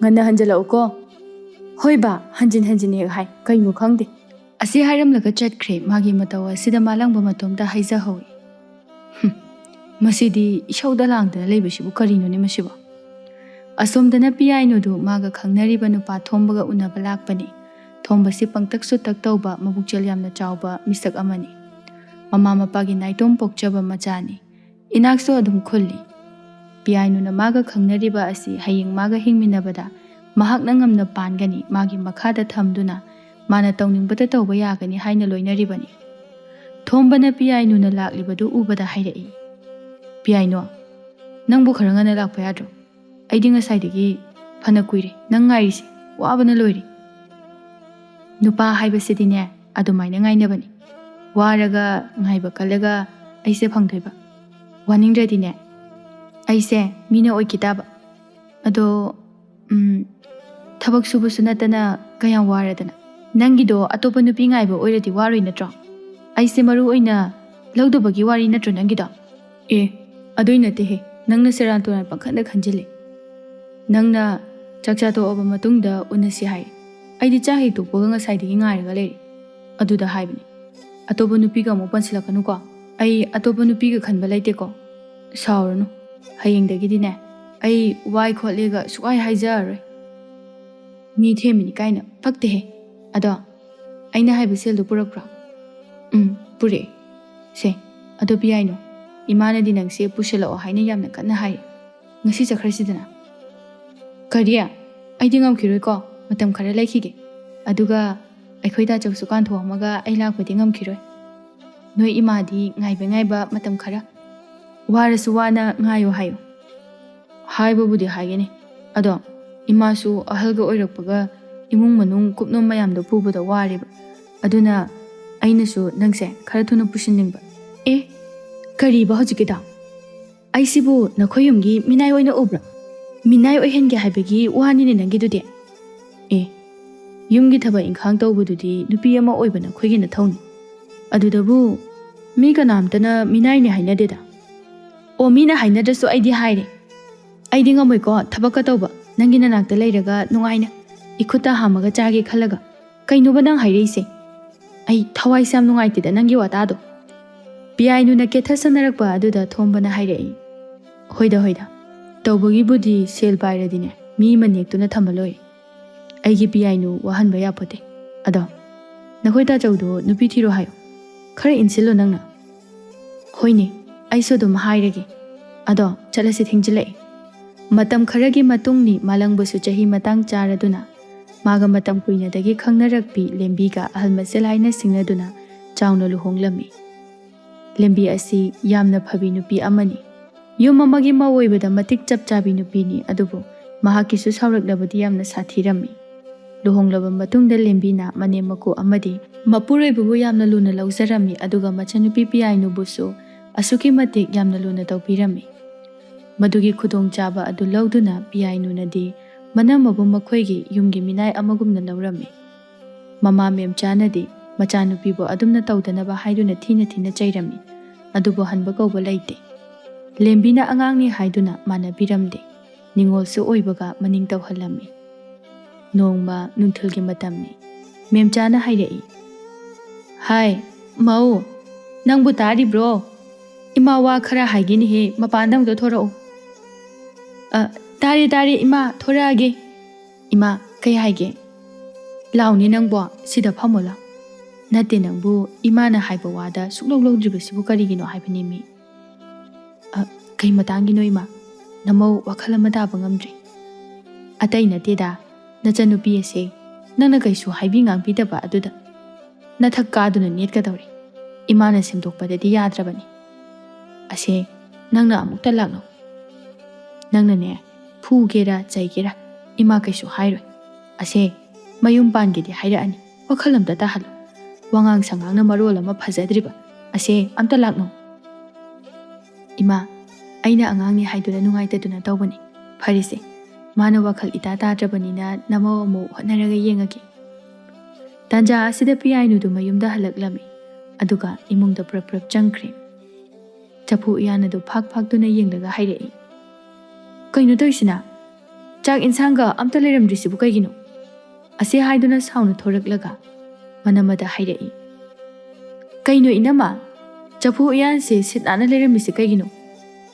ꯉꯟꯅ ꯍꯟꯖꯤꯜꯂꯛꯎꯀꯣ꯫ ꯍꯣꯏ ꯕꯥ, ꯍꯟꯖꯤꯟ ꯍꯟꯖꯤꯟ ꯍꯦꯛ ꯍꯥꯏ, ꯀꯩꯅꯣ ꯈꯪꯗꯦ꯫ ꯑꯁꯤ ꯍꯥꯏꯔꯝꯂꯒ ꯆꯠꯈ꯭ꯔꯦ꯫ ꯃꯥꯒꯤ ꯃꯇꯧ ꯑꯁꯤꯗ ꯃꯥꯂꯪꯕ ꯃꯇꯣꯝꯇ ꯍꯥꯏꯖꯍꯧꯏ, "ꯍꯨꯝ, ꯃꯁꯤꯗꯤ ꯏꯁꯧꯗ ꯂꯥꯡꯗꯅ ꯂꯩꯕꯁꯤꯕꯨ ꯀꯔꯤꯅꯣꯅꯦ ꯃꯁꯤꯕꯣ?" ꯑꯁꯣꯝꯗꯅ ꯄꯤꯌꯥꯏꯅꯨꯗꯨ ꯃꯥꯒ ꯈꯪꯅꯔꯤꯕ ꯅꯨꯄꯥ ꯊꯣꯝꯕꯒ ꯎꯅꯕ ꯂꯥꯛꯄꯅꯤ꯫ ꯊꯣꯝꯕꯁꯤ ꯄꯪꯇꯛꯁꯨ ꯇꯛ ꯇꯧꯕ, ꯃꯕꯨꯛꯆꯦꯜ ꯌꯥꯝꯅ ꯆꯥꯎꯕ ꯃꯤꯁꯛ ꯑꯃꯅꯤ꯫ ꯃꯃꯥ ꯃꯄꯥꯒꯤ ꯅꯥꯏꯇꯣꯝ ꯄꯣꯛꯆꯕ ꯃꯆꯥꯅꯤ꯫ ꯏꯅꯥꯛꯁꯨ ꯑꯗꯨꯝ ꯈꯨꯜꯂꯤ꯫ ꯄꯤꯌꯥꯏꯅꯨꯅ ꯃꯥꯒ ꯈꯪꯅꯔꯤꯕ ꯑꯁꯤ ꯍꯌꯦꯡ ꯃꯥꯒ ꯍꯤꯡꯃꯤꯟꯅꯕꯗ ꯃꯍꯥꯛꯅ ꯉꯝꯅ ꯄꯥꯟꯒꯅꯤ꯫ ꯃꯥꯒꯤ ꯃꯈꯥꯗ ꯊꯝꯗꯨꯅ ꯃꯥꯅ ꯇꯧꯅꯤꯡꯕꯇ ꯇꯧꯕ ꯌꯥꯒꯅꯤ ꯍꯥꯏꯅ ꯂꯣꯏꯅꯔꯤꯕꯅꯤ꯫ ꯊꯣꯝꯕꯅ ꯄꯤꯌꯥꯏꯅꯨꯅ ꯂꯥꯛꯂꯤꯕꯗꯨ ꯎꯕꯗ ꯍꯥꯏꯔꯛꯏ, "ꯄꯤꯌꯥꯏꯅꯨ, ꯅꯪꯕꯨ ꯈꯔ ꯉꯟꯅ ꯂꯥꯛꯄ ꯌꯥꯗ꯭ꯔꯣ? ꯑꯩꯗꯤ ꯉꯁꯥꯏꯗꯒꯤ ꯐꯅ ꯀꯨꯏꯔꯦ ꯅꯪ ꯉꯥꯏꯔꯤꯁꯦ, ꯋꯥꯕꯅ ꯂꯣꯏꯔꯦ꯫" ꯅꯨꯄꯥ ꯍꯥꯏꯕꯁꯤꯗꯤꯅꯦ, ꯑꯗꯨꯃꯥꯏꯅ ꯉꯥꯏꯅꯕꯅꯤ꯫ ꯋꯥꯔꯒ ꯉꯥꯏꯕ ꯀꯜꯂꯒ ꯑꯩꯁꯦ ꯐꯪꯗꯣꯏꯕ꯫ ꯋꯥꯅꯤꯡꯗ꯭ꯔꯗꯤꯅꯦ, ꯑꯩꯁꯦ ꯃꯤꯅ ꯑꯣꯏꯈꯤ ꯇꯥꯕ꯫ ꯑꯗꯣ, ꯎꯝ, ꯊꯕꯛ ꯁꯨꯕꯁꯨ ꯅꯠꯇꯅ ꯀꯌꯥꯝ ꯋꯥꯔꯗꯅ꯫ ꯅꯪꯒꯤꯗꯣ ꯑꯇꯣꯞꯄ ꯅꯨꯄꯤ ꯉꯥꯏꯕ ꯑꯣꯏꯔꯗꯤ ꯋꯥꯔꯣꯏ ꯅꯠꯇ꯭ꯔꯣ? ꯑꯩꯁꯦ ꯃꯔꯨ ꯑꯣꯏꯅ ꯂꯧꯗꯕꯒꯤ ꯋꯥꯔꯤ ꯅꯠꯇ꯭ꯔꯣ ꯅꯪꯒꯤꯗꯣ? ꯑꯦ, ꯑꯗꯨꯏ ꯅꯠꯇꯦꯍꯦ, ꯅꯪꯅ ꯁꯦꯔꯥꯟ ꯇꯨꯔꯥꯟ ꯄꯪꯈꯟꯗ ꯈꯟꯖꯤꯜꯂꯦ꯫ ꯅꯪꯅ ꯆꯥꯛ ꯆꯥ ꯇꯣꯛꯑꯕ ꯃꯇꯨꯡꯗ ꯎꯅꯁꯤ ꯍꯥꯏ꯫ ꯑꯩꯗꯤ ꯆꯥꯛ ꯍꯦꯛ ꯇꯣꯛꯄꯒ ꯉꯁꯥꯏꯗꯒꯤ ꯉꯥꯏꯔꯒ ꯂꯩꯔꯦ꯫ ꯑꯗꯨꯗ ꯍꯥꯏꯕꯅꯤ, "ꯑꯇꯣꯞꯄ ꯅꯨꯄꯤꯒ ꯑꯃꯨꯛ ꯄꯟꯁꯤꯜꯂꯛꯀꯅꯨꯀꯣ꯫ ꯑꯩ ꯑꯇꯣꯞꯄ ꯅꯨꯄꯤꯒ ꯈꯟꯕ ꯂꯩꯇꯦꯀꯣ꯫ ꯁꯥꯎꯔꯅꯨ, ꯍꯌꯦꯡꯗꯒꯤꯗꯤꯅꯦ, ꯑꯩ ꯋꯥꯏ ꯈꯣꯠꯂꯦꯒ ꯁꯨꯛꯍꯥꯏ ꯍꯥꯏꯖꯔꯔꯣꯏ꯫ ꯃꯤ ꯊꯦꯝꯃꯤꯅꯤ ꯀꯥꯏꯅ ꯄꯛꯇꯦꯍꯦ꯫ ꯑꯗꯣ, ꯑꯩꯅ ꯍꯥꯏꯕ ꯁꯦꯜꯗꯣ ꯄꯨꯔꯛꯄ꯭ꯔꯣ?" "ꯎꯝ, ꯄꯨꯔꯛꯑꯦ꯫ ꯁꯦ, ꯑꯗꯣ ꯄꯤꯌꯥꯏꯅꯨ, ꯏꯃꯥꯅꯗꯤ ꯅꯪꯁꯦ ꯄꯨꯁꯤꯜꯂꯛꯑꯣ ꯍꯥꯏꯅ ꯌꯥꯝꯅ ꯀꯟꯅ ꯍꯥꯏ꯫ ꯉꯁꯤ ꯆꯠꯈ꯭ꯔꯁꯤꯗꯅ꯫" "ꯀꯔꯤ? ꯑꯩꯗꯤ ꯉꯝꯈꯤꯔꯣꯏꯀꯣ, ꯃꯇꯝ ꯈꯔ ꯂꯩꯈꯤꯒꯦ꯫ ꯑꯗꯨꯒ ꯑꯩꯈꯣꯏ ꯇꯥꯆꯧꯁꯨ ꯀꯥꯟꯊꯣꯛꯑꯝꯃꯒ ꯑꯩ ꯂꯥꯛꯄꯗꯤ ꯉꯝꯈꯤꯔꯣꯏ꯫ ꯅꯣꯏ ꯏꯃꯥꯗꯤ ꯉꯥꯏꯕ ꯉꯥꯏꯕ ꯃꯇꯝ ꯈꯔ, ꯋꯥꯔꯁꯨ ꯋꯥꯅ ꯉꯥꯏꯌꯣ ꯍꯥꯏꯌꯨ꯫" "ꯍꯥꯏꯕꯕꯨꯗꯤ ꯍꯥꯏꯒꯅꯤ, ꯑꯗꯣ ꯏꯃꯥꯁꯨ ꯑꯍꯜꯒ ꯑꯣꯏꯔꯛꯄꯒ ꯏꯃꯨꯡ ꯃꯅꯨꯡ ꯀꯨꯞꯅꯣꯝ ꯃꯌꯥꯝꯗꯣ ꯄꯨꯕꯗ ꯋꯥꯔꯦꯕ꯫ ꯑꯗꯨꯅ ꯑꯩꯅꯁꯨ ꯅꯪꯁꯦ ꯈꯔ ꯊꯨꯅ ꯄꯨꯁꯤꯟꯅꯤꯡꯕ꯫" "ꯑꯦ, ꯀꯔꯤꯕ ꯍꯧꯖꯤꯛꯀꯤꯗꯣ? ꯑꯩꯁꯤꯕꯨ ꯅꯈꯣꯏ ꯌꯨꯝꯒꯤ ꯃꯤꯅꯥꯏ ꯑꯣꯏꯅ ꯎꯕ꯭ꯔꯥ? ꯃꯤꯅꯥꯏ ꯑꯣꯏꯍꯟꯒꯦ ꯍꯥꯏꯕꯒꯤ ꯋꯥꯅꯤꯅꯦ ꯅꯪꯒꯤꯗꯨꯗꯤ꯫ ꯑꯦ, ꯌꯨꯝꯒꯤ ꯊꯕꯛ ꯏꯪꯈꯥꯡ ꯇꯧꯕꯗꯨꯗꯤ ꯅꯨꯄꯤ ꯑꯃ ꯑꯣꯏꯕ ꯅꯈꯣꯏꯒꯤ ꯅꯊꯧꯅꯤ꯫ ꯑꯗꯨꯗꯕꯨ ꯃꯤ ꯀꯅꯥꯝꯇꯅ ꯃꯤꯅꯥꯏꯅꯦ ꯍꯥꯏꯅꯗꯦꯗ꯫" "ꯑꯣ, ꯃꯤꯅ ꯍꯥꯏꯅꯗ꯭ꯔꯁꯨ ꯑꯩꯗꯤ ꯍꯥꯏꯔꯦ꯫ ꯑꯩꯗꯤ ꯉꯝꯃꯣꯏꯀꯣ ꯊꯕꯛꯀ ꯇꯧꯕ, ꯅꯪꯒꯤ ꯅꯅꯥꯛꯇ ꯂꯩꯔꯒ ꯅꯨꯡꯉꯥꯏꯅ ꯏꯈꯨꯠꯇ ꯍꯥꯝꯃꯒ ꯆꯥꯒꯦ ꯈꯜꯂꯒ꯫ ꯀꯩꯅꯣꯕ ꯅꯪ ꯍꯥꯏꯔꯛꯏꯁꯦ? ꯑꯩ ꯊꯋꯥꯏꯁꯦ ꯌꯥꯝ ꯅꯨꯡꯉꯥꯏꯇꯦꯗ ꯅꯪꯒꯤ ꯋꯥꯇꯥꯗꯣ꯫" ꯄꯤꯌꯥꯏꯅꯨꯅ ꯀꯦꯊꯁꯟꯅꯔꯛꯄ ꯑꯗꯨꯗ ꯊꯣꯝꯕꯅ ꯍꯥꯏꯔꯛꯏ, "ꯍꯣꯏꯗ, ꯍꯣꯏꯗ, ꯇꯧꯕꯒꯤꯕꯨꯗꯤ ꯁꯦꯜ ꯄꯥꯏꯔꯗꯤꯅꯦ, ꯃꯤ ꯑꯃ ꯅꯦꯛꯇꯨꯅ ꯊꯝꯕ ꯂꯣꯏꯔꯦ꯫ ꯑꯩꯒꯤ ꯄꯤꯌꯥꯏꯅꯨ ꯋꯥꯍꯟꯕ ꯌꯥꯄꯣꯠꯇꯦ꯫ ꯑꯗꯣ ꯅꯈꯣꯏ ꯇꯥꯆꯧꯗꯣ ꯅꯨꯄꯤ ꯊꯤꯔꯣ ꯍꯥꯏꯌꯣ꯫ ꯈꯔ ꯏꯟꯁꯤꯜꯂꯣ ꯅꯪꯅ꯫" "ꯍꯣꯏꯅꯦ, ꯑꯩꯁꯨ ꯑꯗꯨꯝ ꯍꯥꯏꯔꯒꯦ꯫ ꯑꯗꯣ ꯆꯠꯂꯁꯤ, ꯊꯦꯡꯖꯤꯜꯂꯛꯑꯦ꯫" ꯃꯇꯝ ꯈꯔꯒꯤ ꯃꯇꯨꯡꯅꯤ, ꯃꯥꯂꯪꯕꯁꯨ ꯆꯍꯤ ꯃꯇꯥꯡ ꯆꯥꯔꯗꯨꯅ ꯃꯥꯒ ꯃꯇꯝ ꯀꯨꯏꯅꯗꯒꯤ ꯈꯪꯅꯔꯛꯄꯤ ꯂꯦꯝꯕꯤꯒ ꯑꯍꯜ ꯃꯆꯦꯜ ꯍꯥꯏꯅ ꯁꯤꯡꯅꯗꯨꯅ ꯆꯥꯎꯅ ꯂꯨꯍꯣꯡꯂꯝꯃꯤ꯫ ꯂꯦꯝꯕꯤ ꯑꯁꯤ ꯌꯥꯝꯅ ꯐꯕꯤ ꯅꯨꯄꯤ ꯑꯃꯅꯤ꯫ ꯌꯨꯝ ꯑꯃꯒꯤ ꯃꯧ ꯑꯣꯏꯕꯗ ꯃꯇꯤꯛ ꯆꯞ ꯆꯥꯕꯤ ꯅꯨꯄꯤꯅꯤ, ꯑꯗꯨꯕꯨ ꯃꯍꯥꯛꯀꯤꯁꯨ ꯁꯥꯎꯔꯛꯂꯕꯗꯤ ꯌꯥꯝꯅ ꯁꯥꯊꯤꯔꯝꯃꯤ꯫ ꯂꯨꯍꯣꯡꯂꯕ ꯃꯇꯨꯡꯗ ꯂꯦꯝꯕꯤꯅ ꯃꯅꯦꯝ ꯃꯀꯨ ꯑꯃꯗꯤ ꯃꯄꯨꯔꯣꯏꯕꯕꯨ ꯌꯥꯝꯅ ꯂꯨꯅ ꯂꯧꯖꯔꯝꯃꯤ, ꯑꯗꯨꯒ ꯃꯆꯟꯅꯨꯄꯤ ꯄꯤꯌꯥꯏꯅꯨꯕꯨꯁꯨ ꯑꯁꯨꯛꯀꯤ ꯃꯇꯤꯛ ꯌꯥꯝꯅ ꯂꯨꯅ ꯇꯧꯕꯤꯔꯝꯃꯤ꯫ ꯃꯗꯨꯒꯤ ꯈꯨꯗꯣꯡꯆꯥꯕ ꯑꯗꯨ ꯂꯧꯗꯨꯅ ꯄꯤꯌꯥꯏꯅꯨꯅꯗꯤ ꯃꯅꯝꯃꯕꯨ ꯃꯈꯣꯏꯒꯤ ꯌꯨꯝꯒꯤ ꯃꯤꯅꯥꯏ ꯑꯃꯒꯨꯝꯅ ꯂꯧꯔꯝꯃꯤ꯫ ꯃꯃꯥ ꯃꯦꯝꯆꯥꯅꯗꯤ ꯃꯆꯥꯅꯨꯄꯤꯕꯨ ꯑꯗꯨꯝꯅ ꯇꯧꯗꯅꯕ ꯍꯥꯏꯗꯨꯅ ꯊꯤꯅ ꯊꯤꯅ ꯆꯩꯔꯝꯃꯤ, ꯑꯗꯨꯕꯨ ꯍꯟꯕ ꯀꯧꯕ ꯂꯩꯇꯦ꯫ ꯂꯦꯝꯕꯤꯅ ꯑꯉꯥꯡꯅꯤ ꯍꯥꯏꯗꯨꯅ ꯃꯥꯟꯅꯕꯤꯔꯝꯗꯦ꯫ ꯅꯤꯉꯣꯜꯁꯨ ꯑꯣꯏꯕꯒ ꯃꯅꯤꯡ ꯇꯧꯍꯜꯂꯝꯃꯤ꯫ ꯅꯣꯡꯃ ꯅꯨꯡꯊꯤꯜꯒꯤ ꯃꯇꯝꯅꯤ꯫ ꯃꯦꯝꯆꯥꯅ ꯍꯥꯏꯔꯛꯏ, "ꯍꯥꯏ, ꯃꯧ, ꯅꯪꯕꯨ ꯇꯥꯔꯤꯕ꯭ꯔꯣ? ꯏꯃꯥ ꯋꯥ ꯈꯔ ꯍꯥꯏꯒꯦꯅꯦꯍꯦ, ꯃꯄꯥꯟꯗ ꯑꯃꯨꯛꯇ ꯊꯣꯔꯛꯎ꯫" "ꯑ, ꯇꯥꯔꯦ, ꯇꯥꯔꯦ, ꯏꯃꯥ, ꯊꯣꯔꯛꯑꯒꯦ꯫" "ꯏꯃꯥ, ꯀꯩ ꯍꯥꯏꯒꯦ?" "ꯂꯥꯎꯅꯦ ꯅꯪꯕꯣ, ꯁꯤꯗ ꯐꯝꯃꯣ ꯂꯥꯎ꯫" "ꯅꯠꯇꯦ ꯅꯪꯕꯨ, ꯏꯃꯥꯅ ꯍꯥꯏꯕ ꯋꯥꯗ ꯁꯨꯛꯂꯧ ꯂꯧꯗ꯭ꯔꯤꯕꯁꯤꯕꯨ ꯀꯔꯤꯒꯤꯅꯣ ꯍꯥꯏꯕꯅꯦꯃꯤ?" "ꯑ, ꯀꯩ ꯃꯇꯥꯡꯒꯤꯅꯣ ꯏꯃꯥ? ꯅꯃꯧ ꯋꯥꯈꯜ ꯑꯃ ꯇꯥꯕ ꯉꯝꯗ꯭ꯔꯦ꯫" "ꯑꯇꯩ ꯅꯠꯇꯦꯗ, ꯅꯆꯟꯅꯨꯄꯤ ꯑꯁꯦ ꯅꯪꯅ ꯀꯩꯁꯨ ꯍꯥꯏꯕꯤ ꯉꯥꯡꯕꯤꯗꯕ ꯑꯗꯨꯗ ꯅꯊꯛ ꯀꯥꯗꯨꯅ ꯅꯦꯠꯀꯗꯧꯔꯦ꯫ ꯏꯃꯥꯅ ꯁꯦꯝꯗꯣꯛꯄꯗꯗꯤ ꯌꯥꯗ꯭ꯔꯕꯅꯤ꯫ ꯑꯁꯦ, ꯅꯪꯅ ꯑꯃꯨꯛꯇ ꯂꯥꯛꯅꯧ꯫ ꯅꯪꯅꯅꯦ, ꯐꯨꯒꯦꯔꯥ ꯆꯩꯒꯦꯔꯥ, ꯏꯃꯥ ꯀꯩꯁꯨ ꯍꯥꯏꯔꯣꯏ꯫ ꯑꯁꯦ, ꯃꯌꯨꯝ ꯄꯥꯟꯒꯦꯗꯤ ꯍꯥꯏꯔꯛꯑꯅꯤ꯫ ꯋꯥꯈꯜ ꯑꯝꯇ ꯇꯥꯍꯜꯂꯨ꯫ ꯋꯥꯉꯥꯡ ꯁꯉꯥꯡꯅ ꯃꯔꯣꯜ ꯑꯃ ꯐꯖꯗ꯭ꯔꯤꯕ꯫ ꯑꯁꯦ, ꯑꯝꯇ ꯂꯥꯛꯅꯧ꯫" "ꯏꯃꯥ, ꯑꯩꯅ ꯑꯉꯥꯡꯅꯤ ꯍꯥꯏꯗꯨꯅ ꯅꯨꯡꯉꯥꯏꯇꯗꯨꯅ ꯇꯧꯕꯅꯤ꯫ ꯐꯔꯦꯁꯦ, ꯃꯥꯅ ꯋꯥꯈꯜ ꯏꯇꯥ ꯇꯥꯗ꯭ꯔꯕꯅꯤꯅ ꯅꯃꯧ ꯑꯃꯨꯛ ꯍꯣꯠꯅꯔꯒ ꯌꯦꯡꯉꯒꯦ꯫" ꯇꯥꯟꯖꯥ ꯑꯁꯤꯗ ꯄꯤꯌꯥꯏꯅꯨꯗꯨ ꯃꯌꯨꯝꯗ ꯍꯜꯂꯛꯂꯝꯃꯤ, ꯑꯗꯨꯒ ꯏꯃꯨꯡꯗ ꯄ꯭ꯔꯞ ꯄ꯭ꯔꯞ ꯆꯪꯈ꯭ꯔꯦ꯫ ꯆꯐꯨ ꯎꯌꯥꯟ ꯑꯗꯨ ꯐꯥꯛ ꯐꯥꯛꯇꯨꯅ ꯌꯦꯡꯂꯒ ꯍꯥꯏꯔꯛꯏ, "ꯀꯩꯅꯣ ꯇꯧꯔꯤꯁꯤꯅ? ꯆꯥꯛ ꯏꯟꯁꯥꯡꯒ ꯑꯝꯇ ꯂꯩꯔꯝꯗ꯭ꯔꯤꯁꯤꯕꯨ ꯀꯩꯒꯤꯅꯣ?" ꯑꯁꯦ ꯍꯥꯏꯗꯨꯅ ꯁꯥꯎꯅ ꯊꯣꯔꯛꯂꯒ ꯃꯅꯝꯃꯗ ꯍꯥꯏꯔꯛꯏ, "ꯀꯩꯅꯣ ꯏꯅꯝꯃ, ꯆꯐꯨ ꯎꯌꯥꯟꯁꯦ ꯁꯤꯠ ꯅꯥꯟꯅ ꯂꯩꯔꯝꯃꯤꯁꯦ ꯀꯩꯒꯤꯅꯣ?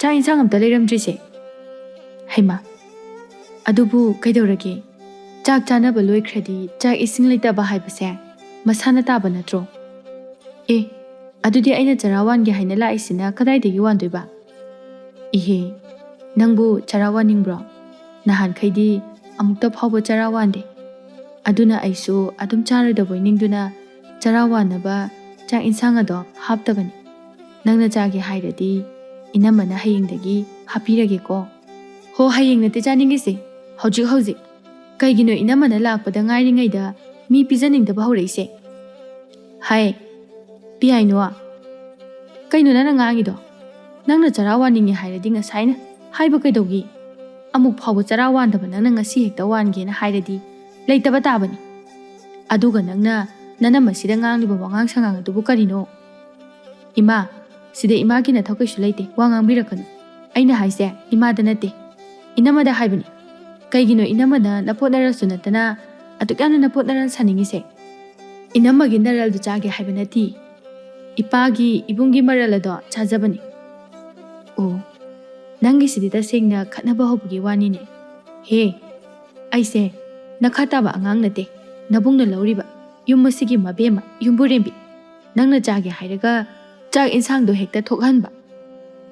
ꯆꯥꯛ ꯏꯟꯁꯥꯡ ꯑꯝꯇ ꯂꯩꯔꯝꯗ꯭ꯔꯤꯁꯦ?" "ꯍꯩꯃꯥ, ꯑꯗꯨꯕꯨ ꯀꯩꯗꯧꯔꯒꯦ? ꯆꯥꯛ ꯆꯥꯅꯕ ꯂꯣꯏꯈ꯭ꯔꯗꯤ ꯆꯥꯛ ꯏꯁꯤꯡ ꯂꯩꯇꯕ ꯍꯥꯏꯕꯁꯦ ꯃꯁꯥꯅ ꯇꯥꯕ ꯅꯠꯇ꯭ꯔꯣ?" "ꯑꯦ, ꯑꯗꯨꯗꯤ ꯑꯩꯅ ꯆꯔꯥ ꯋꯥꯟꯒꯦ ꯍꯥꯏꯅ ꯂꯥꯛꯏꯁꯤꯅ ꯀꯗꯥꯏꯗꯒꯤ ꯋꯥꯟꯗꯣꯏꯕ?" "ꯏꯍꯦ, ꯅꯪꯕꯨ ꯆꯔꯥ ꯋꯥꯟꯅꯤꯡꯕ꯭ꯔꯣ? ꯅꯍꯥꯟꯈꯩꯗꯤ ꯑꯃꯨꯛꯇ ꯐꯥꯎꯕ ꯆꯔꯥ ꯋꯥꯟꯗꯦ꯫" ꯑꯗꯨꯅ ꯑꯩꯁꯨ ꯑꯗꯨꯝ ꯆꯥꯔꯣꯏꯗꯧꯕꯣꯏ ꯅꯤꯡꯗꯨꯅ ꯆꯔꯥ ꯋꯥꯟꯅꯕ ꯆꯥꯛ ꯏꯟꯁꯥꯡ ꯑꯗꯣ ꯍꯥꯞꯇꯕꯅꯤ꯫ ꯅꯪꯅ ꯆꯥꯒꯦ ꯍꯥꯏꯔꯗꯤ ꯏꯅꯝꯃꯅ ꯍꯌꯦꯡꯗꯒꯤ ꯍꯥꯞꯄꯤꯔꯒꯦꯀꯣ꯫ ꯍꯣ, ꯍꯌꯦꯡ ꯅꯠꯇꯦ ꯆꯥꯅꯤꯡꯉꯤꯁꯦ, ꯍꯧꯖꯤꯛ ꯍꯧꯖꯤꯛ꯫ ꯀꯩꯒꯤꯅꯣ ꯏꯅꯝꯃꯅ ꯂꯥꯛꯄꯗ ꯉꯥꯏꯔꯤꯉꯩꯗ ꯃꯤ ꯄꯤꯖꯅꯤꯡꯗꯕ ꯍꯧꯔꯛꯏꯁꯦ? ꯍꯥꯏ, ꯄꯤꯌꯥꯏꯅꯨ, ꯀꯩꯅꯣ ꯅꯪꯅ ꯉꯥꯡꯉꯤꯗꯣ? ꯅꯪꯅ ꯆꯔꯥ ꯋꯥꯅꯤꯡꯉꯦ ꯍꯥꯏꯔꯗꯤ ꯉꯁꯥꯏꯅ ꯍꯥꯏꯕ ꯀꯩꯗꯧꯒꯤ? ꯑꯃꯨꯛ ꯐꯥꯎꯕ ꯆꯔꯥ ꯋꯥꯟꯗꯕ ꯅꯪꯅ ꯉꯁꯤ ꯍꯦꯛꯇ ꯋꯥꯟꯒꯦꯅ ꯍꯥꯏꯔꯗꯤ ꯂꯩꯇꯕ ꯇꯥꯕꯅꯤ꯫ ꯑꯗꯨꯒ ꯅꯪꯅ ꯅꯅꯝꯃꯁꯤꯗ ꯉꯥꯡꯂꯤꯕ ꯋꯥꯉꯥꯡ ꯁꯉꯥꯡ ꯑꯗꯨꯕꯨ ꯀꯔꯤꯅꯣ? ꯏꯃꯥ, ꯁꯤꯗ ꯏꯃꯥꯒꯤ ꯅꯊꯧ ꯀꯩꯁꯨ ꯂꯩꯇꯦ, ꯋꯥ ꯉꯥꯡꯕꯤꯔꯛꯀꯅꯨ꯫ ꯑꯩꯅ ꯍꯥꯏꯁꯦ ꯏꯃꯥꯗ ꯅꯠꯇꯦ, ꯏꯅꯝꯃꯗ ꯍꯥꯏꯕꯅꯤ꯫ ꯀꯩꯒꯤꯅꯣ ꯏꯅꯝꯃꯗ ꯅꯄꯣꯠ ꯅꯔꯜꯁꯨ ꯅꯠꯇꯅ ꯑꯗꯨꯛ ꯌꯥꯝꯅ ꯅꯄꯣꯠ ꯅꯔꯜ ꯁꯥꯅꯤꯡꯉꯤꯁꯦ? ꯏꯅꯝꯃꯒꯤ ꯅꯔꯜꯗꯨ ꯆꯥꯒꯦ ꯍꯥꯏꯕ ꯅꯠꯇꯦ, ꯏꯄꯥꯒꯤ ꯏꯕꯨꯡꯒꯤ ꯃꯔꯜ ꯑꯗꯣ ꯆꯥꯖꯕꯅꯤ꯫ ꯑꯣ, ꯅꯪꯒꯤꯁꯤꯗꯤ ꯇꯁꯦꯡꯅ ꯈꯠꯅꯕ ꯍꯧꯕꯒꯤ ꯋꯥꯅꯤꯅꯦ꯫ ꯍꯦ, ꯑꯩꯁꯦ ꯅꯈꯥ ꯇꯥꯕ ꯑꯉꯥꯡ ꯅꯠꯇꯦ, ꯅꯕꯨꯡꯅ ꯂꯧꯔꯤꯕ ꯌꯨꯝ ꯑꯁꯤꯒꯤ ꯃꯕꯦꯝꯃ, ꯌꯨꯝꯕꯨꯔꯦꯝꯕꯤ꯫ ꯅꯪꯅ ꯆꯥꯒꯦ ꯍꯥꯏꯔꯒ ꯆꯥꯛ ꯏꯟꯁꯥꯡꯗꯣ ꯍꯦꯛꯇ ꯊꯣꯛꯍꯟꯕ,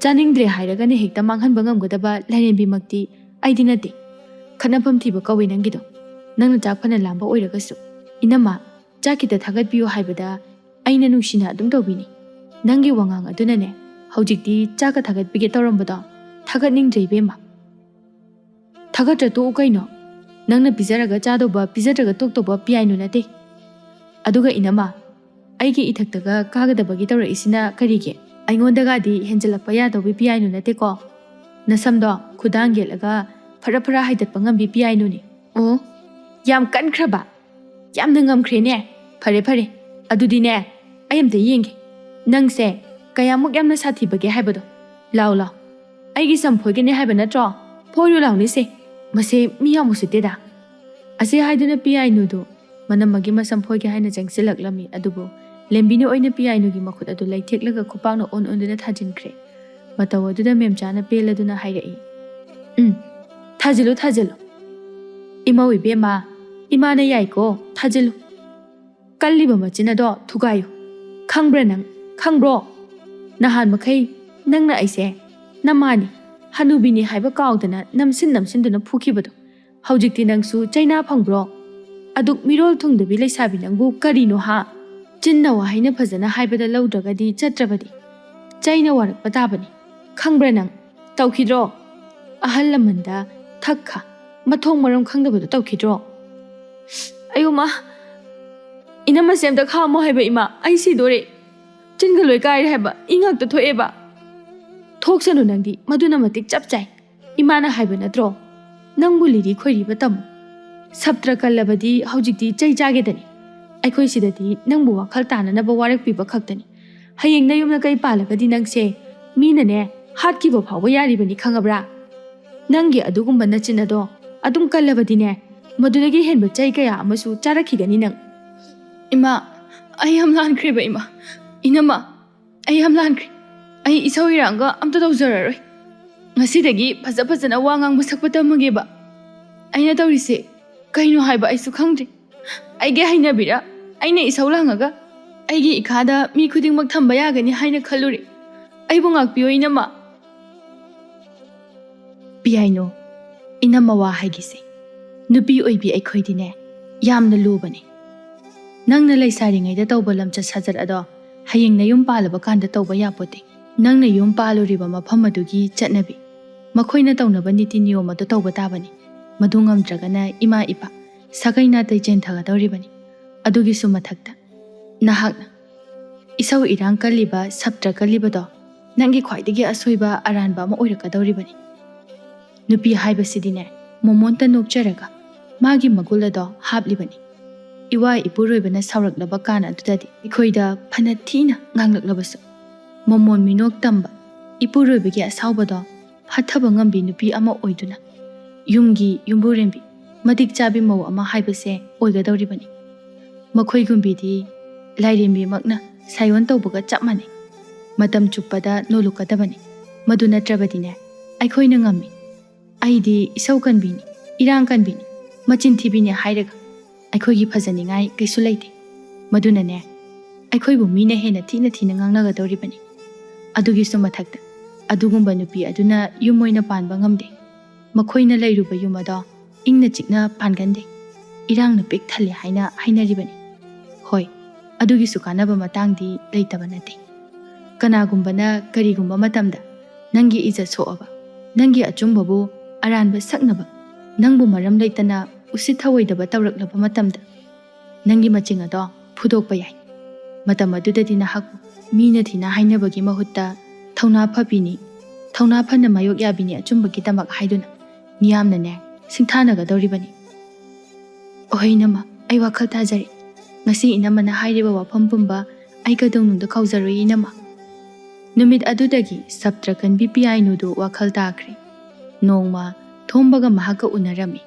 ꯆꯥꯅꯤꯡꯗ꯭ꯔꯦ ꯍꯥꯏꯔꯒꯅ ꯍꯦꯛꯇ ꯃꯥꯡꯍꯟꯕ ꯉꯝꯒꯗꯕ ꯂꯥꯏꯔꯦꯝꯕꯤꯃꯛꯇꯤ ꯑꯩꯗꯤ ꯅꯠꯇꯦ꯫ ꯈꯠꯅꯐꯝ ꯊꯤꯕ ꯀꯧꯋꯦ ꯅꯪꯒꯤꯗꯣ꯫ ꯅꯪꯅ ꯆꯥꯛ ꯐꯅ ꯂꯥꯝꯕ ꯑꯣꯏꯔꯒꯁꯨ, "ꯏꯅꯝꯃ, ꯆꯥꯛ ꯈꯤꯇ ꯊꯥꯒꯠꯄꯤꯌꯨ" ꯍꯥꯏꯕꯗ ꯑꯩꯅ ꯅꯨꯡꯁꯤꯅ ꯑꯗꯨꯝ ꯇꯧꯕꯤꯅꯤ꯫ ꯅꯪꯒꯤ ꯋꯥꯉꯥꯡ ꯑꯗꯨꯅꯅꯦ ꯍꯧꯖꯤꯛꯇꯤ ꯆꯥꯛꯀ ꯊꯥꯒꯠꯄꯤꯒꯦ ꯇꯧꯔꯝꯕꯗꯣ ꯊꯥꯒꯠꯅꯤꯡꯗ꯭ꯔꯦ ꯏꯕꯦꯝꯃ꯫ ꯊꯥꯒꯠꯇ꯭ꯔ ꯇꯣꯛꯎ ꯀꯩꯅꯣ꯫ ꯅꯪꯅ ꯄꯤꯖꯔꯒ ꯆꯥꯗꯧꯕ, ꯄꯤꯖꯗ꯭ꯔꯒ ꯇꯣꯛꯇꯧꯕ ꯄꯤꯌꯥꯏꯅꯨ ꯅꯠꯇꯦ꯫ ꯑꯗꯨꯒ ꯏꯅꯝꯃ, ꯑꯩꯒꯤ ꯏꯊꯛꯇꯒ ꯀꯥꯒꯗꯕꯒꯤ ꯇꯧꯔꯛꯏꯁꯤꯅ ꯀꯔꯤꯒꯤ? ꯑꯩꯉꯣꯟꯗꯒꯗꯤ ꯍꯦꯟꯖꯜꯂꯛꯄ ꯌꯥꯗꯧꯕꯤ ꯄꯤꯌꯥꯏꯅꯨ ꯅꯠꯇꯦꯀꯣ꯫ ꯅꯁꯝꯗꯣ ꯈꯨꯗꯥꯡ ꯌꯦꯠꯂꯒ ꯐꯔ ꯐꯔ ꯍꯥꯏꯗꯠꯄ ꯉꯝꯕꯤ ꯄꯤꯌꯥꯏꯅꯨꯅꯤ꯫ ꯑꯣ, ꯌꯥꯝ ꯀꯟꯈ꯭ꯔꯕ? ꯌꯥꯝꯅ ꯉꯝꯈ꯭ꯔꯦꯅꯦ꯫ ꯐꯔꯦ ꯐꯔꯦ, ꯑꯗꯨꯗꯤꯅꯦ, ꯑꯩ ꯑꯝꯇ ꯌꯦꯡꯒꯦ꯫ ꯅꯪꯁꯦ ꯀꯌꯥꯃꯨꯛ ꯌꯥꯝꯅ ꯁꯥꯊꯤꯕꯒꯦ ꯍꯥꯏꯕꯗꯣ꯫ ꯂꯥꯎ ꯂꯥꯎ, ꯑꯩꯒꯤ ꯁꯝ ꯐꯣꯏꯒꯅꯤ ꯍꯥꯏꯕ ꯅꯠꯇ꯭ꯔꯣ? ꯐꯣꯏꯔꯨ ꯂꯥꯎꯅꯤꯁꯦ꯫ ꯃꯁꯦ ꯃꯤ ꯌꯥꯝ ꯎꯁꯤꯠꯇꯦꯗ꯫ ꯑꯁꯤ ꯍꯥꯏꯗꯨꯅ ꯄꯤꯌꯥꯏꯅꯨꯗꯨ ꯃꯅꯝꯃꯒꯤ ꯃꯁꯝ ꯐꯣꯏꯒꯦ ꯍꯥꯏꯅ ꯆꯪꯁꯤꯜꯂꯛꯂꯝꯃꯤ, ꯑꯗꯨꯕꯨ ꯂꯦꯝꯕꯤꯅ ꯑꯣꯏꯅ ꯄꯤꯌꯥꯏꯅꯨꯒꯤ ꯃꯈꯨꯠ ꯑꯗꯨ ꯂꯩꯊꯦꯛꯂꯒ ꯈꯨꯄꯥꯛꯅ ꯑꯣꯟ ꯑꯣꯟꯗꯨꯅ ꯊꯥꯖꯤꯟꯈ꯭ꯔꯦ꯫ ꯃꯇꯧ ꯑꯗꯨꯗ ꯃꯦꯝꯆꯥꯅ ꯄꯦꯜꯂꯗꯨꯅ ꯍꯥꯏꯔꯛꯏ, "ꯎꯝ, ꯊꯥꯖꯤꯜꯂꯨ, ꯊꯥꯖꯤꯜꯂꯨ꯫ ꯏꯃꯧ ꯏꯕꯦꯝꯃ, ꯏꯃꯥꯅ ꯌꯥꯏꯀꯣ, ꯊꯥꯖꯤꯜꯂꯨ꯫ ꯀꯜꯂꯤꯕ ꯃꯆꯤꯟ ꯑꯗꯣ ꯊꯨꯒꯥꯏꯌꯨ꯫ ꯈꯪꯕ꯭ꯔꯥ ꯅꯪ? ꯈꯪꯕ꯭ꯔꯣ? ꯅꯍꯥꯟ ꯃꯈꯩ ꯅꯪꯅ ꯑꯩꯁꯦ ꯅꯃꯥꯅꯤ, ꯍꯅꯨꯕꯤꯅꯤ ꯍꯥꯏꯕ ꯀꯥꯎꯗꯅ ꯅꯝꯁꯤꯟ ꯅꯝꯁꯤꯟꯗꯨꯅ ꯐꯨꯈꯤꯕꯗꯣ, ꯍꯧꯖꯤꯛꯇꯤ ꯅꯪꯁꯨ ꯆꯩꯅꯥ ꯐꯪꯕ꯭ꯔꯣ?" ꯑꯗꯨꯛ ꯃꯤꯔꯣꯜ ꯊꯨꯡꯗꯕꯤ ꯂꯩꯁꯥꯕꯤ ꯅꯪꯕꯨ ꯀꯔꯤꯅꯣ ꯍꯥ? ꯆꯤꯟꯅ ꯋꯥꯍꯩꯅ ꯐꯖꯅ ꯍꯥꯏꯕꯗ ꯂꯧꯗ꯭ꯔꯒꯗꯤ ꯆꯠꯇ꯭ꯔꯕꯗꯤ ꯆꯩꯅ ꯋꯥꯔꯛꯄ ꯇꯥꯕꯅꯤ꯫ ꯈꯪꯕ꯭ꯔꯥ ꯅꯪ? ꯇꯧꯈꯤꯗ꯭ꯔꯣ? ꯑꯍꯜ ꯂꯃꯟꯗ ꯊꯛꯈ ꯃꯊꯣꯡ ꯃꯔꯝ ꯈꯪꯗꯕꯗꯣ ꯇꯧꯈꯤꯗ꯭ꯔꯣ? ꯑꯌꯣ ꯃꯥ, ꯏꯅꯝꯃꯁꯦ ꯑꯝꯇ ꯈꯥꯝꯃꯣ ꯍꯥꯏꯕ ꯏꯃꯥ, ꯑꯩ ꯁꯤꯗꯣꯔꯦ꯫ ꯆꯤꯟꯒ ꯂꯣꯏ ꯀꯥꯏꯔꯦ ꯍꯥꯏꯕ, ꯏ ꯉꯥꯛꯇ ꯊꯣꯛꯑꯦꯕ꯫ ꯊꯣꯛꯁꯅꯨ ꯅꯪꯗꯤ, ꯃꯗꯨꯅ ꯃꯇꯤꯛ ꯆꯞ ꯆꯥꯏ꯫ ꯏꯃꯥꯅ ꯍꯥꯏꯕ ꯅꯠꯇ꯭ꯔꯣ? ꯅꯪꯕꯨ ꯂꯤꯔꯤ ꯈꯣꯏꯔꯤꯕ ꯇꯝꯃꯨ꯫ ꯁꯞꯇ꯭ꯔ ꯀꯜꯂꯕꯗꯤ ꯍꯧꯖꯤꯛꯇꯤ ꯆꯩ ꯆꯥꯒꯦꯗꯅꯤ꯫ ꯑꯩꯈꯣꯏ ꯁꯤꯗꯗꯤ ꯅꯪꯕꯨ ꯋꯥꯈꯜ ꯇꯥꯅꯅꯕ ꯋꯥꯔꯛꯄꯤꯕ ꯈꯛꯇꯅꯤ꯫ ꯍꯌꯦꯡ ꯅꯌꯨꯝ ꯅꯀꯩ ꯄꯥꯜꯂꯒꯗꯤ ꯅꯪꯁꯦ ꯃꯤꯅꯅꯦ ꯍꯥꯠꯈꯤꯕ ꯐꯥꯎꯕ ꯌꯥꯔꯤꯕꯅꯤ, ꯈꯪꯉꯕ꯭ꯔꯥ? ꯅꯪꯒꯤ ꯑꯗꯨꯒꯨꯝꯕ ꯅꯆꯤꯟ ꯑꯗꯣ ꯑꯗꯨꯝ ꯀꯜꯂꯕꯗꯤꯅꯦ, ꯃꯗꯨꯗꯒꯤ ꯍꯦꯟꯕ ꯆꯩ ꯀꯌꯥ ꯑꯃꯁꯨ ꯆꯥꯔꯛꯈꯤꯒꯅꯤ ꯅꯪ꯫ ꯏꯃꯥ, ꯑꯩ ꯌꯥꯝ ꯂꯥꯟꯈ꯭ꯔꯦꯕ ꯏꯃꯥ꯫ ꯏꯅꯝꯃ, ꯑꯩ ꯌꯥꯝ ꯂꯥꯟꯈ꯭ꯔꯦ꯫ ꯑꯩ ꯏꯁꯧ ꯏꯔꯥꯡꯒ ꯑꯝꯇ ꯇꯧꯖꯔꯔꯣꯏ꯫ ꯉꯁꯤꯗꯒꯤ ꯐꯖ ꯐꯖꯅ ꯋꯥ ꯉꯥꯡꯕ ꯁꯛꯄ ꯇꯝꯃꯒꯦꯕ꯫ ꯑꯩꯅ ꯇꯧꯔꯤꯁꯦ ꯀꯩꯅꯣ ꯍꯥꯏꯕ ꯑꯩꯁꯨ ꯈꯪꯗ꯭ꯔꯦ꯫ ꯑꯩꯒꯤ ꯍꯩꯅꯕꯤꯔ ꯑꯩꯅ ꯏꯁꯧ ꯂꯥꯡꯉꯒ ꯑꯩꯒꯤ ꯏꯈꯥꯗ ꯃꯤ ꯈꯨꯗꯤꯡꯃꯛ ꯊꯝꯕ ꯌꯥꯒꯅꯤ ꯍꯥꯏꯅ ꯈꯜꯂꯨꯔꯦ꯫ ꯑꯩꯕꯨ ꯉꯥꯛꯄꯤꯌꯣ ꯏꯅꯝꯃ꯫ ꯄꯤꯌꯥꯏꯅꯣ, ꯏꯅꯝꯃ ꯋꯥ ꯍꯥꯏꯒꯤꯁꯦ꯫ ꯅꯨꯄꯤ ꯑꯣꯏꯕꯤ ꯑꯩꯈꯣꯏꯗꯤꯅꯦ ꯌꯥꯝꯅ ꯂꯨꯕꯅꯦ꯫ ꯅꯪꯅ ꯂꯩꯁꯥꯔꯤꯉꯩꯗ ꯇꯧꯕ ꯂꯝꯆꯠ ꯁꯥꯖꯠ ꯑꯗꯣ ꯍꯌꯦꯡ ꯅꯌꯨꯝ ꯄꯥꯜꯂꯕ ꯀꯥꯟꯗ ꯇꯧꯕ ꯌꯥꯄꯣꯠꯇꯦ꯫ ꯅꯪꯅ ꯌꯨꯝ ꯄꯥꯜꯂꯨꯔꯤꯕ ꯃꯐꯝ ꯑꯗꯨꯒꯤ ꯆꯠꯅꯕꯤ, ꯃꯈꯣꯏꯅ ꯇꯧꯅꯕ ꯅꯤꯇꯤ ꯅꯤꯌꯣꯝ ꯑꯗꯨ ꯇꯧꯕ ꯇꯥꯕꯅꯤ꯫ ꯃꯗꯨ ꯉꯝꯗ꯭ꯔꯒꯅ ꯏꯃꯥ ꯏꯄꯥ, ꯁꯥꯒꯩ ꯅꯥꯇꯩ ꯆꯦꯟꯊꯒꯗꯧꯔꯤꯕꯅꯤ꯫ ꯑꯗꯨꯒꯤꯁꯨ ꯃꯊꯛꯇ ꯅꯍꯥꯛꯅ ꯏꯁꯧ ꯏꯔꯥꯡ ꯀꯜꯂꯤꯕ, ꯁꯞꯇ꯭ꯔ ꯀꯜꯂꯤꯕꯗꯣ ꯅꯪꯒꯤ ꯈ꯭ꯋꯥꯏꯗꯒꯤ ꯑꯁꯣꯏꯕ ꯑꯔꯥꯟꯕ ꯑꯃ ꯑꯣꯏꯔꯛꯀꯗꯧꯔꯤꯕꯅꯤ꯫ ꯅꯨꯄꯤ ꯍꯥꯏꯕꯁꯤꯗꯤꯅꯦ ꯃꯣꯃꯣꯟꯇ ꯅꯣꯛꯆꯔꯒ ꯃꯥꯒꯤ ꯃꯒꯨꯟ ꯑꯗꯣ ꯍꯥꯞꯂꯤꯕꯅꯤ꯫ ꯏꯋꯥ ꯏꯄꯨꯔꯣꯏꯕꯅ ꯁꯥꯎꯔꯛꯂꯕ ꯀꯥꯟ ꯑꯗꯨꯗꯗꯤ ꯑꯩꯈꯣꯏꯗ ꯐꯅ ꯊꯤꯅ ꯉꯥꯡꯂꯛꯂꯕꯁꯨ ꯃꯣꯃꯣꯟ ꯃꯤꯅꯣꯛ ꯇꯝꯕ ꯏꯄꯨꯔꯣꯏꯕꯒꯤ ꯑꯁꯥꯎꯕꯗꯣ ꯐꯥꯊꯕ ꯉꯝꯕꯤ ꯅꯨꯄꯤ ꯑꯃ ꯑꯣꯏꯗꯨꯅ ꯌꯨꯝꯒꯤ ꯌꯨꯝꯕꯨꯔꯦꯝꯕꯤ, ꯃꯇꯤꯛ ꯆꯥꯕꯤ ꯃꯧ ꯑꯃ ꯍꯥꯏꯕꯁꯦ ꯑꯣꯏꯒꯗꯧꯔꯤꯕꯅꯤ꯫ ꯃꯈꯣꯏꯒꯨꯝꯕꯤꯗꯤ ꯂꯥꯏꯔꯦꯝꯕꯤꯃꯛꯅ ꯁꯥꯏꯑꯣꯟ ꯇꯧꯕꯒ ꯆꯞ ꯃꯥꯟꯅꯩ꯫ ꯃꯇꯝ ꯆꯨꯞꯄꯗ ꯅꯣꯂꯨꯛꯀꯗꯕꯅꯤ꯫ ꯃꯗꯨ ꯅꯠꯇ꯭ꯔꯕꯗꯤꯅꯦ ꯑꯩꯈꯣꯏꯅ ꯉꯝꯃꯤ꯫ ꯑꯩꯗꯤ ꯏꯁꯧ ꯀꯟꯕꯤꯅꯤ, ꯏꯔꯥꯡ ꯀꯟꯕꯤꯅꯤ, ꯃꯆꯤꯟ ꯊꯤꯕꯤꯅꯤ ꯍꯥꯏꯔꯒ ꯑꯩꯈꯣꯏꯒꯤ ꯐꯖꯅꯤꯡꯉꯥꯏ ꯀꯩꯁꯨ ꯂꯩꯇꯦ꯫ ꯃꯗꯨꯅꯅꯦ ꯑꯩꯈꯣꯏꯕꯨ ꯃꯤꯅ ꯍꯦꯟꯅ ꯊꯤꯅ ꯊꯤꯅ ꯉꯥꯡꯅꯒꯗꯧꯔꯤꯕꯅꯤ꯫ ꯑꯗꯨꯒꯤꯁꯨ ꯃꯊꯛꯇ ꯑꯗꯨꯒꯨꯝꯕ ꯅꯨꯄꯤ ꯑꯗꯨꯅ ꯌꯨꯝ ꯑꯣꯏꯅ ꯄꯥꯟꯕ ꯉꯝꯗꯦ꯫ ꯃꯈꯣꯏꯅ ꯂꯩꯔꯨꯕ ꯌꯨꯝ ꯑꯗꯣ ꯏꯪꯅ ꯆꯤꯛꯅ ꯄꯥꯟꯒꯟꯗꯦ꯫ ꯏꯔꯥꯡꯅ ꯄꯤꯛ ꯊꯜꯂꯦ ꯍꯥꯏꯅ ꯍꯥꯏꯅꯔꯤꯕꯅꯤ꯫ ꯍꯣꯏ, ꯑꯗꯨꯒꯤꯁꯨ ꯀꯥꯟꯅꯕ ꯃꯇꯥꯡꯗꯤ ꯂꯩꯇꯕ ꯅꯠꯇꯦ꯫ ꯀꯅꯥꯒꯨꯝꯕꯅ ꯀꯔꯤꯒꯨꯝꯕ ꯃꯇꯝꯗ ꯅꯪꯒꯤ ꯏꯖꯠ ꯁꯣꯛꯑꯕ, ꯅꯪꯒꯤ ꯑꯆꯨꯝꯕꯕꯨ ꯑꯔꯥꯟꯕ ꯁꯛꯅꯕ, ꯅꯪꯕꯨ ꯃꯔꯝ ꯂꯩꯇꯅ ꯎꯁꯤꯠ ꯊꯑꯣꯏꯗꯕ ꯇꯧꯔꯛꯂꯕ ꯃꯇꯝꯗ, ꯅꯪꯒꯤ ꯃꯆꯤꯡ ꯑꯗꯣ ꯐꯨꯗꯣꯛꯄ ꯌꯥꯏ꯫ ꯃꯇꯝ ꯑꯗꯨꯗꯗꯤ ꯅꯍꯥꯛꯄꯨ ꯃꯤꯅ ꯊꯤꯅ ꯍꯥꯏꯅꯕꯒꯤ ꯃꯍꯨꯠꯇ ꯊꯧꯅꯥ ꯐꯕꯤꯅꯤ, ꯊꯧꯅꯥ ꯐꯅ ꯃꯥꯌꯣꯛ ꯌꯥꯕꯤꯅꯤ ꯑꯆꯨꯝꯕꯒꯤꯗꯃꯛ ꯍꯥꯏꯗꯨꯅ ꯃꯤꯌꯥꯝꯅꯅꯦ ꯁꯤꯡꯊꯥꯅꯒꯗꯧꯔꯤꯕꯅꯤ꯫ ꯑꯣꯍ ꯏꯅꯝꯃ, ꯑꯩ ꯋꯥꯈꯜ ꯇꯥꯖꯔꯦ꯫ ꯉꯁꯤ ꯏꯅꯝꯃꯅ ꯍꯥꯏꯔꯤꯕ ꯋꯥꯐꯝ ꯄꯨꯝꯕ ꯑꯩ ꯀꯩꯗꯧꯅꯨꯡꯗ ꯀꯥꯎꯖꯔꯣꯏ ꯏꯅꯝꯃ꯫ ꯅꯨꯃꯤꯠ ꯑꯗꯨꯗꯒꯤ ꯁꯞꯇ꯭ꯔꯀꯟꯕꯤ ꯄꯤꯌꯥꯏꯅꯨꯗꯨ ꯋꯥꯈꯜ ꯇꯥꯈ꯭ꯔꯦ꯫ ꯅꯣꯡꯃ ꯊꯣꯝꯕꯒ ꯃꯍꯥꯛꯀ ꯎꯅꯔꯝꯃꯤ꯫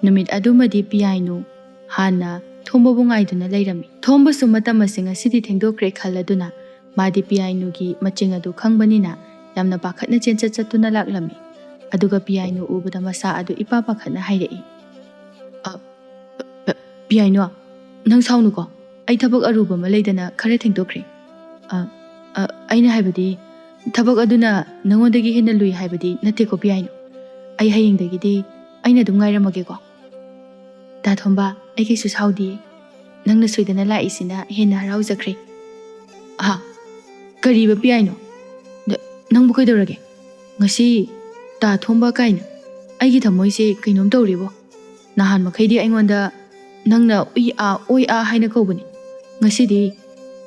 ꯅꯨꯃꯤꯠ ꯑꯗꯨꯃꯗꯤ ꯄꯤꯌꯥꯏꯅꯨ ꯍꯥꯟꯅ ꯊꯣꯝꯕꯕꯨ ꯉꯥꯏꯗꯨꯅ ꯂꯩꯔꯝꯃꯤ꯫ ꯊꯣꯝꯕꯁꯨ ꯃꯇꯝ ꯑꯁꯤ ꯉꯁꯤꯗꯤ ꯊꯦꯡꯗꯣꯛꯈ꯭ꯔꯦ ꯈꯜꯂꯗꯨꯅ ꯃꯥꯗꯤ ꯄꯤꯌꯥꯏꯅꯨꯒꯤ ꯃꯆꯤꯡ ꯑꯗꯨ ꯈꯪꯕꯅꯤꯅ ꯌꯥꯝꯅ ꯄꯥꯈꯠꯅ ꯆꯦꯟꯆꯠ ꯆꯠꯇꯨꯅ ꯂꯥꯛꯂꯝꯃꯤ꯫ ꯑꯗꯨꯒ ꯄꯤꯌꯥꯏꯅꯨ ꯎꯕꯗ ꯃꯁꯥ ꯑꯗꯨ ꯏꯄꯥ ꯄꯥꯈꯠꯅ ꯍꯥꯏꯔꯛꯏ, "ꯑ, ꯄ-, ꯄꯤꯌꯥꯏꯅꯨ, ꯅꯪ ꯁꯥꯎꯅꯨꯀꯣ꯫ ꯑꯩ ꯊꯕꯛ ꯑꯔꯨꯕ ꯑꯃ ꯂꯩꯗꯅ ꯈꯔ ꯊꯦꯡꯗꯣꯛꯈ꯭ꯔꯦ꯫ ꯑ, ꯑ, ꯑꯩꯅ ꯍꯥꯏꯕꯗꯤ, ꯊꯕꯛ ꯑꯗꯨꯅ ꯅꯉꯣꯟꯗꯒꯤ ꯍꯦꯟꯅ ꯂꯨꯏ ꯍꯥꯏꯕꯗꯤ ꯅꯠꯇꯦꯀꯣ ꯄꯤꯌꯥꯏꯅꯨ꯫ ꯑꯩ ꯍꯌꯦꯡꯗꯒꯤꯗꯤ ꯑꯩꯅ ꯑꯗꯨꯝ ꯉꯥꯏꯔꯝꯃꯒꯦꯀꯣ꯫" "ꯇꯥ ꯊꯣꯝꯕ, ꯑꯩ ꯀꯩꯁꯨ ꯁꯥꯎꯗꯤꯌꯦ꯫ ꯅꯪꯅ ꯁꯣꯏꯗꯅ ꯂꯥꯛꯏꯁꯤꯅ ꯍꯦꯟꯅ ꯍꯔꯥꯎꯖꯈ꯭ꯔꯦ꯫" "ꯑꯍꯥ, ꯀꯔꯤꯕ ꯄꯤꯌꯥꯏꯅꯣ? ꯅ-, ꯅꯪꯕꯨ ꯀꯩꯗꯧꯔꯒꯦ? ꯉꯁꯤ ꯇꯥ ꯊꯣꯝꯕ ꯀꯥꯏꯅ? ꯑꯩꯒꯤ ꯊꯃꯣꯏꯁꯦ ꯀꯩꯅꯣꯝ ꯇꯧꯔꯦꯕꯣ꯫ ꯅꯍꯥꯟ ꯃꯈꯩꯗꯤ ꯑꯩꯉꯣꯟꯗ ꯅꯪꯅ ꯎꯏ ꯑꯥ, ꯑꯣꯏ ꯑꯥ ꯍꯥꯏꯅ ꯀꯧꯕꯅꯤ꯫ ꯉꯁꯤꯗꯤ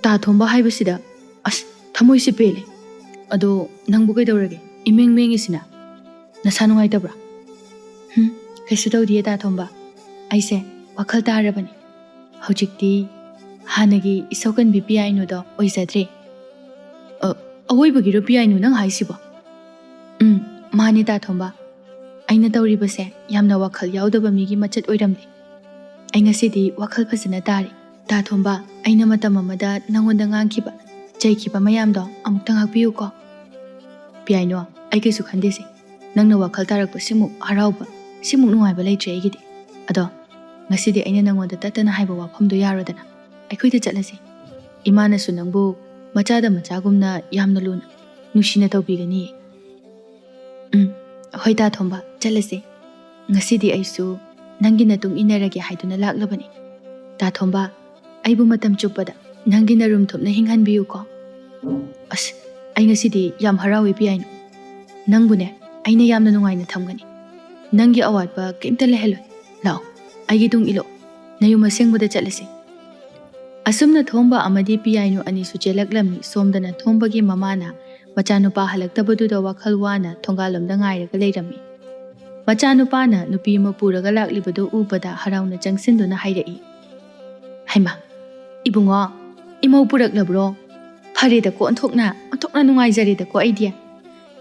ꯇꯥ ꯊꯣꯝꯕ ꯍꯥꯏꯕꯁꯤꯗ, ꯑꯁ, ꯊꯃꯣꯏꯁꯦ ꯄꯦꯜꯂꯦ꯫ ꯑꯗꯣ ꯅꯪꯕꯨ ꯀꯩꯗꯧꯔꯒꯦ? ꯏꯃꯦꯡ ꯃꯦꯡꯉꯤꯁꯤꯅ꯫ ꯅꯁꯥ ꯅꯨꯡꯉꯥꯏꯇꯕ꯭ꯔꯥ?" "ꯍꯨꯝ, ꯀꯩꯁꯨ ꯇꯧꯗꯤꯌꯦ ꯇꯥ ꯊꯣꯝꯕ꯫ ꯑꯩꯁꯦ ꯋꯥꯈꯜ ꯇꯥꯔꯕꯅꯤ꯫ ꯍꯧꯖꯤꯛꯇꯤ ꯍꯥꯟꯅꯒꯤ ꯏꯁꯧꯀꯟꯕꯤ ꯄꯤꯌꯥꯏꯅꯨꯗꯣ ꯑꯣꯏꯖꯗ꯭ꯔꯦ꯫" "ꯑ, ꯑꯋꯣꯏꯕꯒꯤꯔꯣ ꯄꯤꯌꯥꯏꯅꯨ ꯅꯪ ꯍꯥꯏꯁꯤꯕꯣ?" "ꯎꯝ, ꯃꯥꯅꯦ ꯇꯥ ꯊꯣꯝꯕ꯫ ꯑꯩꯅ ꯇꯧꯔꯤꯕꯁꯦ ꯌꯥꯝꯅ ꯋꯥꯈꯜ ꯌꯥꯎꯗꯕ ꯃꯤꯒꯤ ꯃꯆꯠ ꯑꯣꯏꯔꯝꯂꯦ꯫ ꯑꯩ ꯉꯁꯤꯗꯤ ꯋꯥꯈꯜ ꯐꯖꯅ ꯇꯥꯔꯦ꯫ ꯇꯥ ꯊꯣꯝꯕ, ꯑꯩꯅ ꯃꯇꯝ ꯑꯃꯗ ꯅꯪꯉꯣꯟꯗ ꯉꯥꯡꯈꯤꯕ, ꯆꯩꯈꯤꯕ ꯃꯌꯥꯝꯗꯣ ꯑꯃꯨꯛꯇ ꯉꯥꯛꯄꯤꯌꯨꯀꯣ꯫" "ꯄꯤꯌꯥꯏꯅꯣ, ꯑꯩ ꯀꯩꯁꯨ ꯈꯟꯗꯦꯁꯦ꯫ ꯅꯪꯅ ꯋꯥꯈꯜ ꯇꯥꯔꯛꯄ ꯁꯤꯃꯨꯛ ꯍꯔꯥꯎꯕ, ꯁꯤꯃꯨꯛ ꯅꯨꯡꯉꯥꯏꯕ ꯂꯩꯇ꯭ꯔꯦ ꯑꯩꯒꯤꯗꯤ꯫ ꯑꯗꯣ ꯉꯁꯤꯗꯤ ꯑꯩꯅ ꯅꯪꯉꯣꯟꯗ ꯇꯠꯇꯅ ꯍꯥꯏꯕ ꯋꯥꯐꯝꯗꯣ ꯌꯥꯔꯣꯗꯅ꯫ ꯑꯩꯈꯣꯏꯗ ꯆꯠꯂꯁꯦ꯫ ꯏꯃꯥꯅꯁꯨ ꯅꯪꯕꯨ ꯃꯆꯥꯗ ꯃꯆꯥꯒꯨꯝꯅ ꯌꯥꯝꯅ ꯂꯨꯅ, ꯅꯨꯡꯁꯤꯅ ꯇꯧꯕꯤꯒꯅꯤꯌꯦ꯫" "ꯎꯝ, ꯍꯣꯏ ꯇꯥ ꯊꯣꯝꯕ, ꯆꯠꯂꯁꯦ꯫ ꯉꯁꯤꯗꯤ ꯑꯩꯁꯨ ꯅꯪꯒꯤ ꯅꯇꯨꯡ ꯏꯟꯅꯔꯒꯦ ꯍꯥꯏꯗꯨꯅ ꯂꯥꯛꯂꯕꯅꯤ꯫ ꯇꯥ ꯊꯣꯝꯕ, ꯑꯩꯕꯨ ꯃꯇꯝ ꯆꯨꯞꯄꯗ ꯅꯪꯒꯤ ꯅꯔꯨꯝ ꯊꯨꯞꯅ ꯍꯤꯡꯍꯟꯕꯤꯌꯨꯀꯣ꯫ ꯑꯁ, ꯑꯩ ꯉꯁꯤꯗꯤ ꯌꯥꯝ ꯍꯔꯥꯎꯏ ꯄꯤꯌꯥꯏꯅꯨ꯫ ꯅꯪꯕꯨꯅꯦ, ꯑꯩꯅ ꯌꯥꯝꯅ ꯅꯨꯡꯉꯥꯏꯅ ꯊꯝꯒꯅꯤ꯫ ꯅꯪꯒꯤ ꯑꯋꯥꯠꯄ ꯀꯩꯝꯇ ꯂꯩꯍꯜꯂꯣꯏ꯫ ꯂꯥꯛꯑꯣ, ꯑꯩꯒꯤ ꯇꯨꯡ ꯏꯜꯂꯣ꯫ ꯅꯌꯨꯝ ꯑꯁꯦꯡꯕꯗ ꯆꯠꯂꯁꯤ꯫ ꯑꯁꯨꯝꯅ ꯊꯣꯝꯕ ꯑꯃꯗꯤ ꯄꯤꯌꯥꯏꯅꯨ ꯑꯅꯤꯁꯨ ꯆꯦꯜꯂꯛꯂꯝꯃꯤ꯫ ꯁꯣꯝꯗꯅ ꯊꯣꯝꯕꯒꯤ ꯃꯃꯥꯅ ꯃꯆꯥꯅꯨꯄꯥ ꯍꯜꯂꯛꯇꯕꯗꯨꯗ ꯋꯥꯈꯜ ꯋꯥꯅ ꯊꯣꯡꯒꯥꯜꯂꯣꯝꯗ ꯉꯥꯏꯔꯒ ꯂꯩꯔꯝꯃꯤ꯫ ꯃꯆꯥꯅꯨꯄꯥꯅ ꯅꯨꯄꯤ ꯑꯃ ꯄꯨꯔꯒ ꯂꯥꯛꯂꯤꯕꯗꯨ ꯎꯕꯗ ꯍꯔꯥꯎꯅ ꯆꯪꯁꯤꯟꯗꯨꯅ ꯍꯥꯏꯔꯛꯏ, "ꯍꯩꯃꯥ, ꯏꯕꯨꯡꯉꯣ, ꯏꯃꯧ ꯄꯨꯔꯛꯂꯕ꯭ꯔꯣ? ꯐꯔꯦꯗꯀꯣ, ꯑꯣꯟꯊꯣꯛꯅ, ꯑꯣꯟꯊꯣꯛꯅ ꯅꯨꯡꯉꯥꯏꯖꯔꯦꯗꯀꯣ ꯑꯩꯗꯤ꯫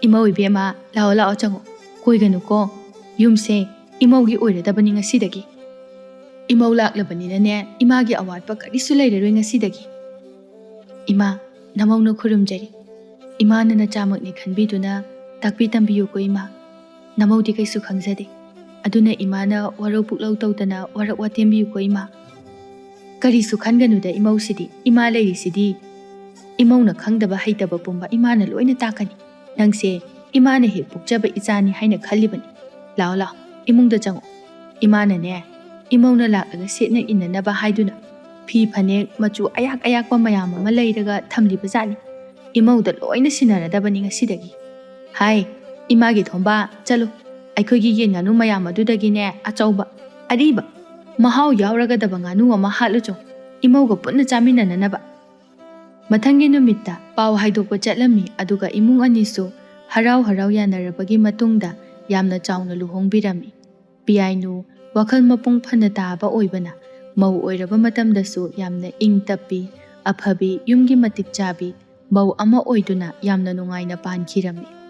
ꯏꯃꯧ ꯏꯕꯦꯝꯃ, ꯂꯥꯛꯑꯣ, ꯂꯥꯛꯑꯣ, ꯆꯪꯉꯣ꯫ ꯀꯣꯏꯒꯅꯨꯀꯣ꯫ ꯌꯨꯝꯁꯦ ꯏꯃꯧꯒꯤ ꯑꯣꯏꯔꯗꯕꯅꯤ ꯉꯁꯤꯗꯒꯤ꯫ ꯏꯃꯧ ꯂꯥꯛꯂꯕꯅꯤꯅꯅꯦ, ꯏꯃꯥꯒꯤ ꯑꯋꯥꯠꯄ ꯀꯔꯤꯁꯨ ꯂꯩꯔꯔꯣꯏ ꯉꯁꯤꯗꯒꯤ꯫ ꯏꯃꯥ, ꯅꯃꯧꯅ ꯈꯨꯔꯨꯝꯖꯔꯤ꯫ ꯏꯃꯥꯅ ꯅꯆꯥꯃꯛꯅꯤ ꯈꯟꯕꯤꯗꯨꯅ ꯇꯥꯛꯄꯤ ꯇꯝꯕꯤꯌꯨꯀꯣ ꯏꯃꯥ꯫ ꯅꯃꯧꯗꯤ ꯀꯩꯁꯨ ꯈꯪꯖꯗꯦ꯫ ꯑꯗꯨꯅ ꯏꯃꯥꯅ ꯋꯥꯔꯧ ꯄꯨꯛꯂꯧ ꯇꯧꯗꯅ ꯋꯥꯔꯛ ꯋꯥꯇꯦꯝꯕꯤꯌꯨꯀꯣ ꯏꯃꯥ꯫ ꯀꯔꯤꯁꯨ ꯈꯟꯒꯅꯨꯗ ꯏꯃꯧꯁꯤꯗꯤ, ꯏꯃꯥ ꯂꯩꯔꯤꯁꯤꯗꯤ꯫ ꯏꯃꯧꯅ ꯈꯪꯗꯕ ꯍꯩꯇꯕ ꯄꯨꯝꯕ ꯏꯃꯥꯅ ꯂꯣꯏꯅ ꯇꯥꯛꯀꯅꯤ꯫ ꯅꯪꯁꯦ ꯏꯃꯥꯅ ꯍꯦꯛ ꯄꯣꯛꯆꯕ ꯏꯆꯥꯅꯤ ꯍꯥꯏꯅ ꯈꯜꯂꯤꯕꯅꯤ꯫ ꯂꯥꯛꯑꯣ, ꯂꯥꯛꯑꯣ, ꯏꯃꯨꯡꯗ ꯆꯪꯉꯣ꯫ ꯏꯃꯥꯅꯅꯦ, ꯏꯃꯧꯅ ꯂꯥꯛꯂꯒ ꯁꯦꯠꯅ ꯏꯟꯅꯅꯕ ꯍꯥꯏꯗꯨꯅ ꯐꯤ ꯐꯅꯦꯛ ꯃꯆꯨ ꯑꯌꯥꯛ ꯑꯌꯥꯛꯄ ꯃꯌꯥꯝ ꯑꯃ ꯂꯩꯔꯒ ꯊꯝꯂꯤꯕꯖꯥꯠꯅꯤ꯫ ꯏꯃꯧꯗ ꯂꯣꯏꯅ ꯁꯤꯟꯅꯔꯗꯕꯅꯤ ꯉꯁꯤꯗꯒꯤ꯫ ꯍꯥꯏ, ꯏꯃꯥꯒꯤ ꯊꯣꯝꯕ, ꯆꯠꯂꯨ꯫ ꯑꯩꯈꯣꯏꯒꯤ ꯌꯦꯟ ꯉꯥꯅꯨ ꯃꯌꯥꯝ ꯑꯗꯨꯗꯒꯤꯅꯦ, ꯑꯆꯧꯕ, ꯑꯔꯤꯕ, ꯃꯍꯥꯎ ꯌꯥꯎꯔꯒꯗꯕ ꯉꯥꯅꯨ ꯑꯃ ꯍꯥꯠꯂꯨꯆꯣ, ꯏꯃꯧꯒ ꯄꯨꯟꯅ ꯆꯥꯃꯤꯟꯅꯅꯅꯕ꯫ ꯃꯊꯪꯒꯤ ꯅꯨꯃꯤꯠꯇ ꯄꯥꯎ ꯍꯥꯏꯗꯣꯛꯄ ꯆꯠꯂꯝꯃꯤ, ꯑꯗꯨꯒ ꯏꯃꯨꯡ ꯑꯅꯤꯁꯨ ꯍꯔꯥꯎ ꯍꯔꯥꯎ ꯌꯥꯅꯔꯕꯒꯤ ꯃꯇꯨꯡꯗ ꯌꯥꯝꯅ ꯆꯥꯎꯅ ꯂꯨꯍꯣꯡꯕꯤꯔꯝꯃꯤ꯫ ꯄꯤꯌꯥꯏꯅꯨ ꯋꯥꯈꯜ ꯃꯄꯨꯡ ꯐꯅ ꯇꯥꯕ ꯑꯣꯏꯕꯅ ꯃꯧ ꯑꯣꯏꯔꯕ ꯃꯇꯝꯗꯁꯨ ꯌꯥꯝꯅ ꯏꯪ ꯇꯞꯄꯤ, ꯑꯐꯕꯤ, ꯌꯨꯝꯒꯤ ꯃꯇꯤꯛ ꯆꯥꯕꯤ ꯃꯧ ꯑꯃ ꯑꯣꯏꯗꯨꯅ ꯌꯥꯝꯅ ꯅꯨꯡꯉꯥꯏꯅ ꯄꯥꯟꯈꯤꯔꯝꯃꯤ꯫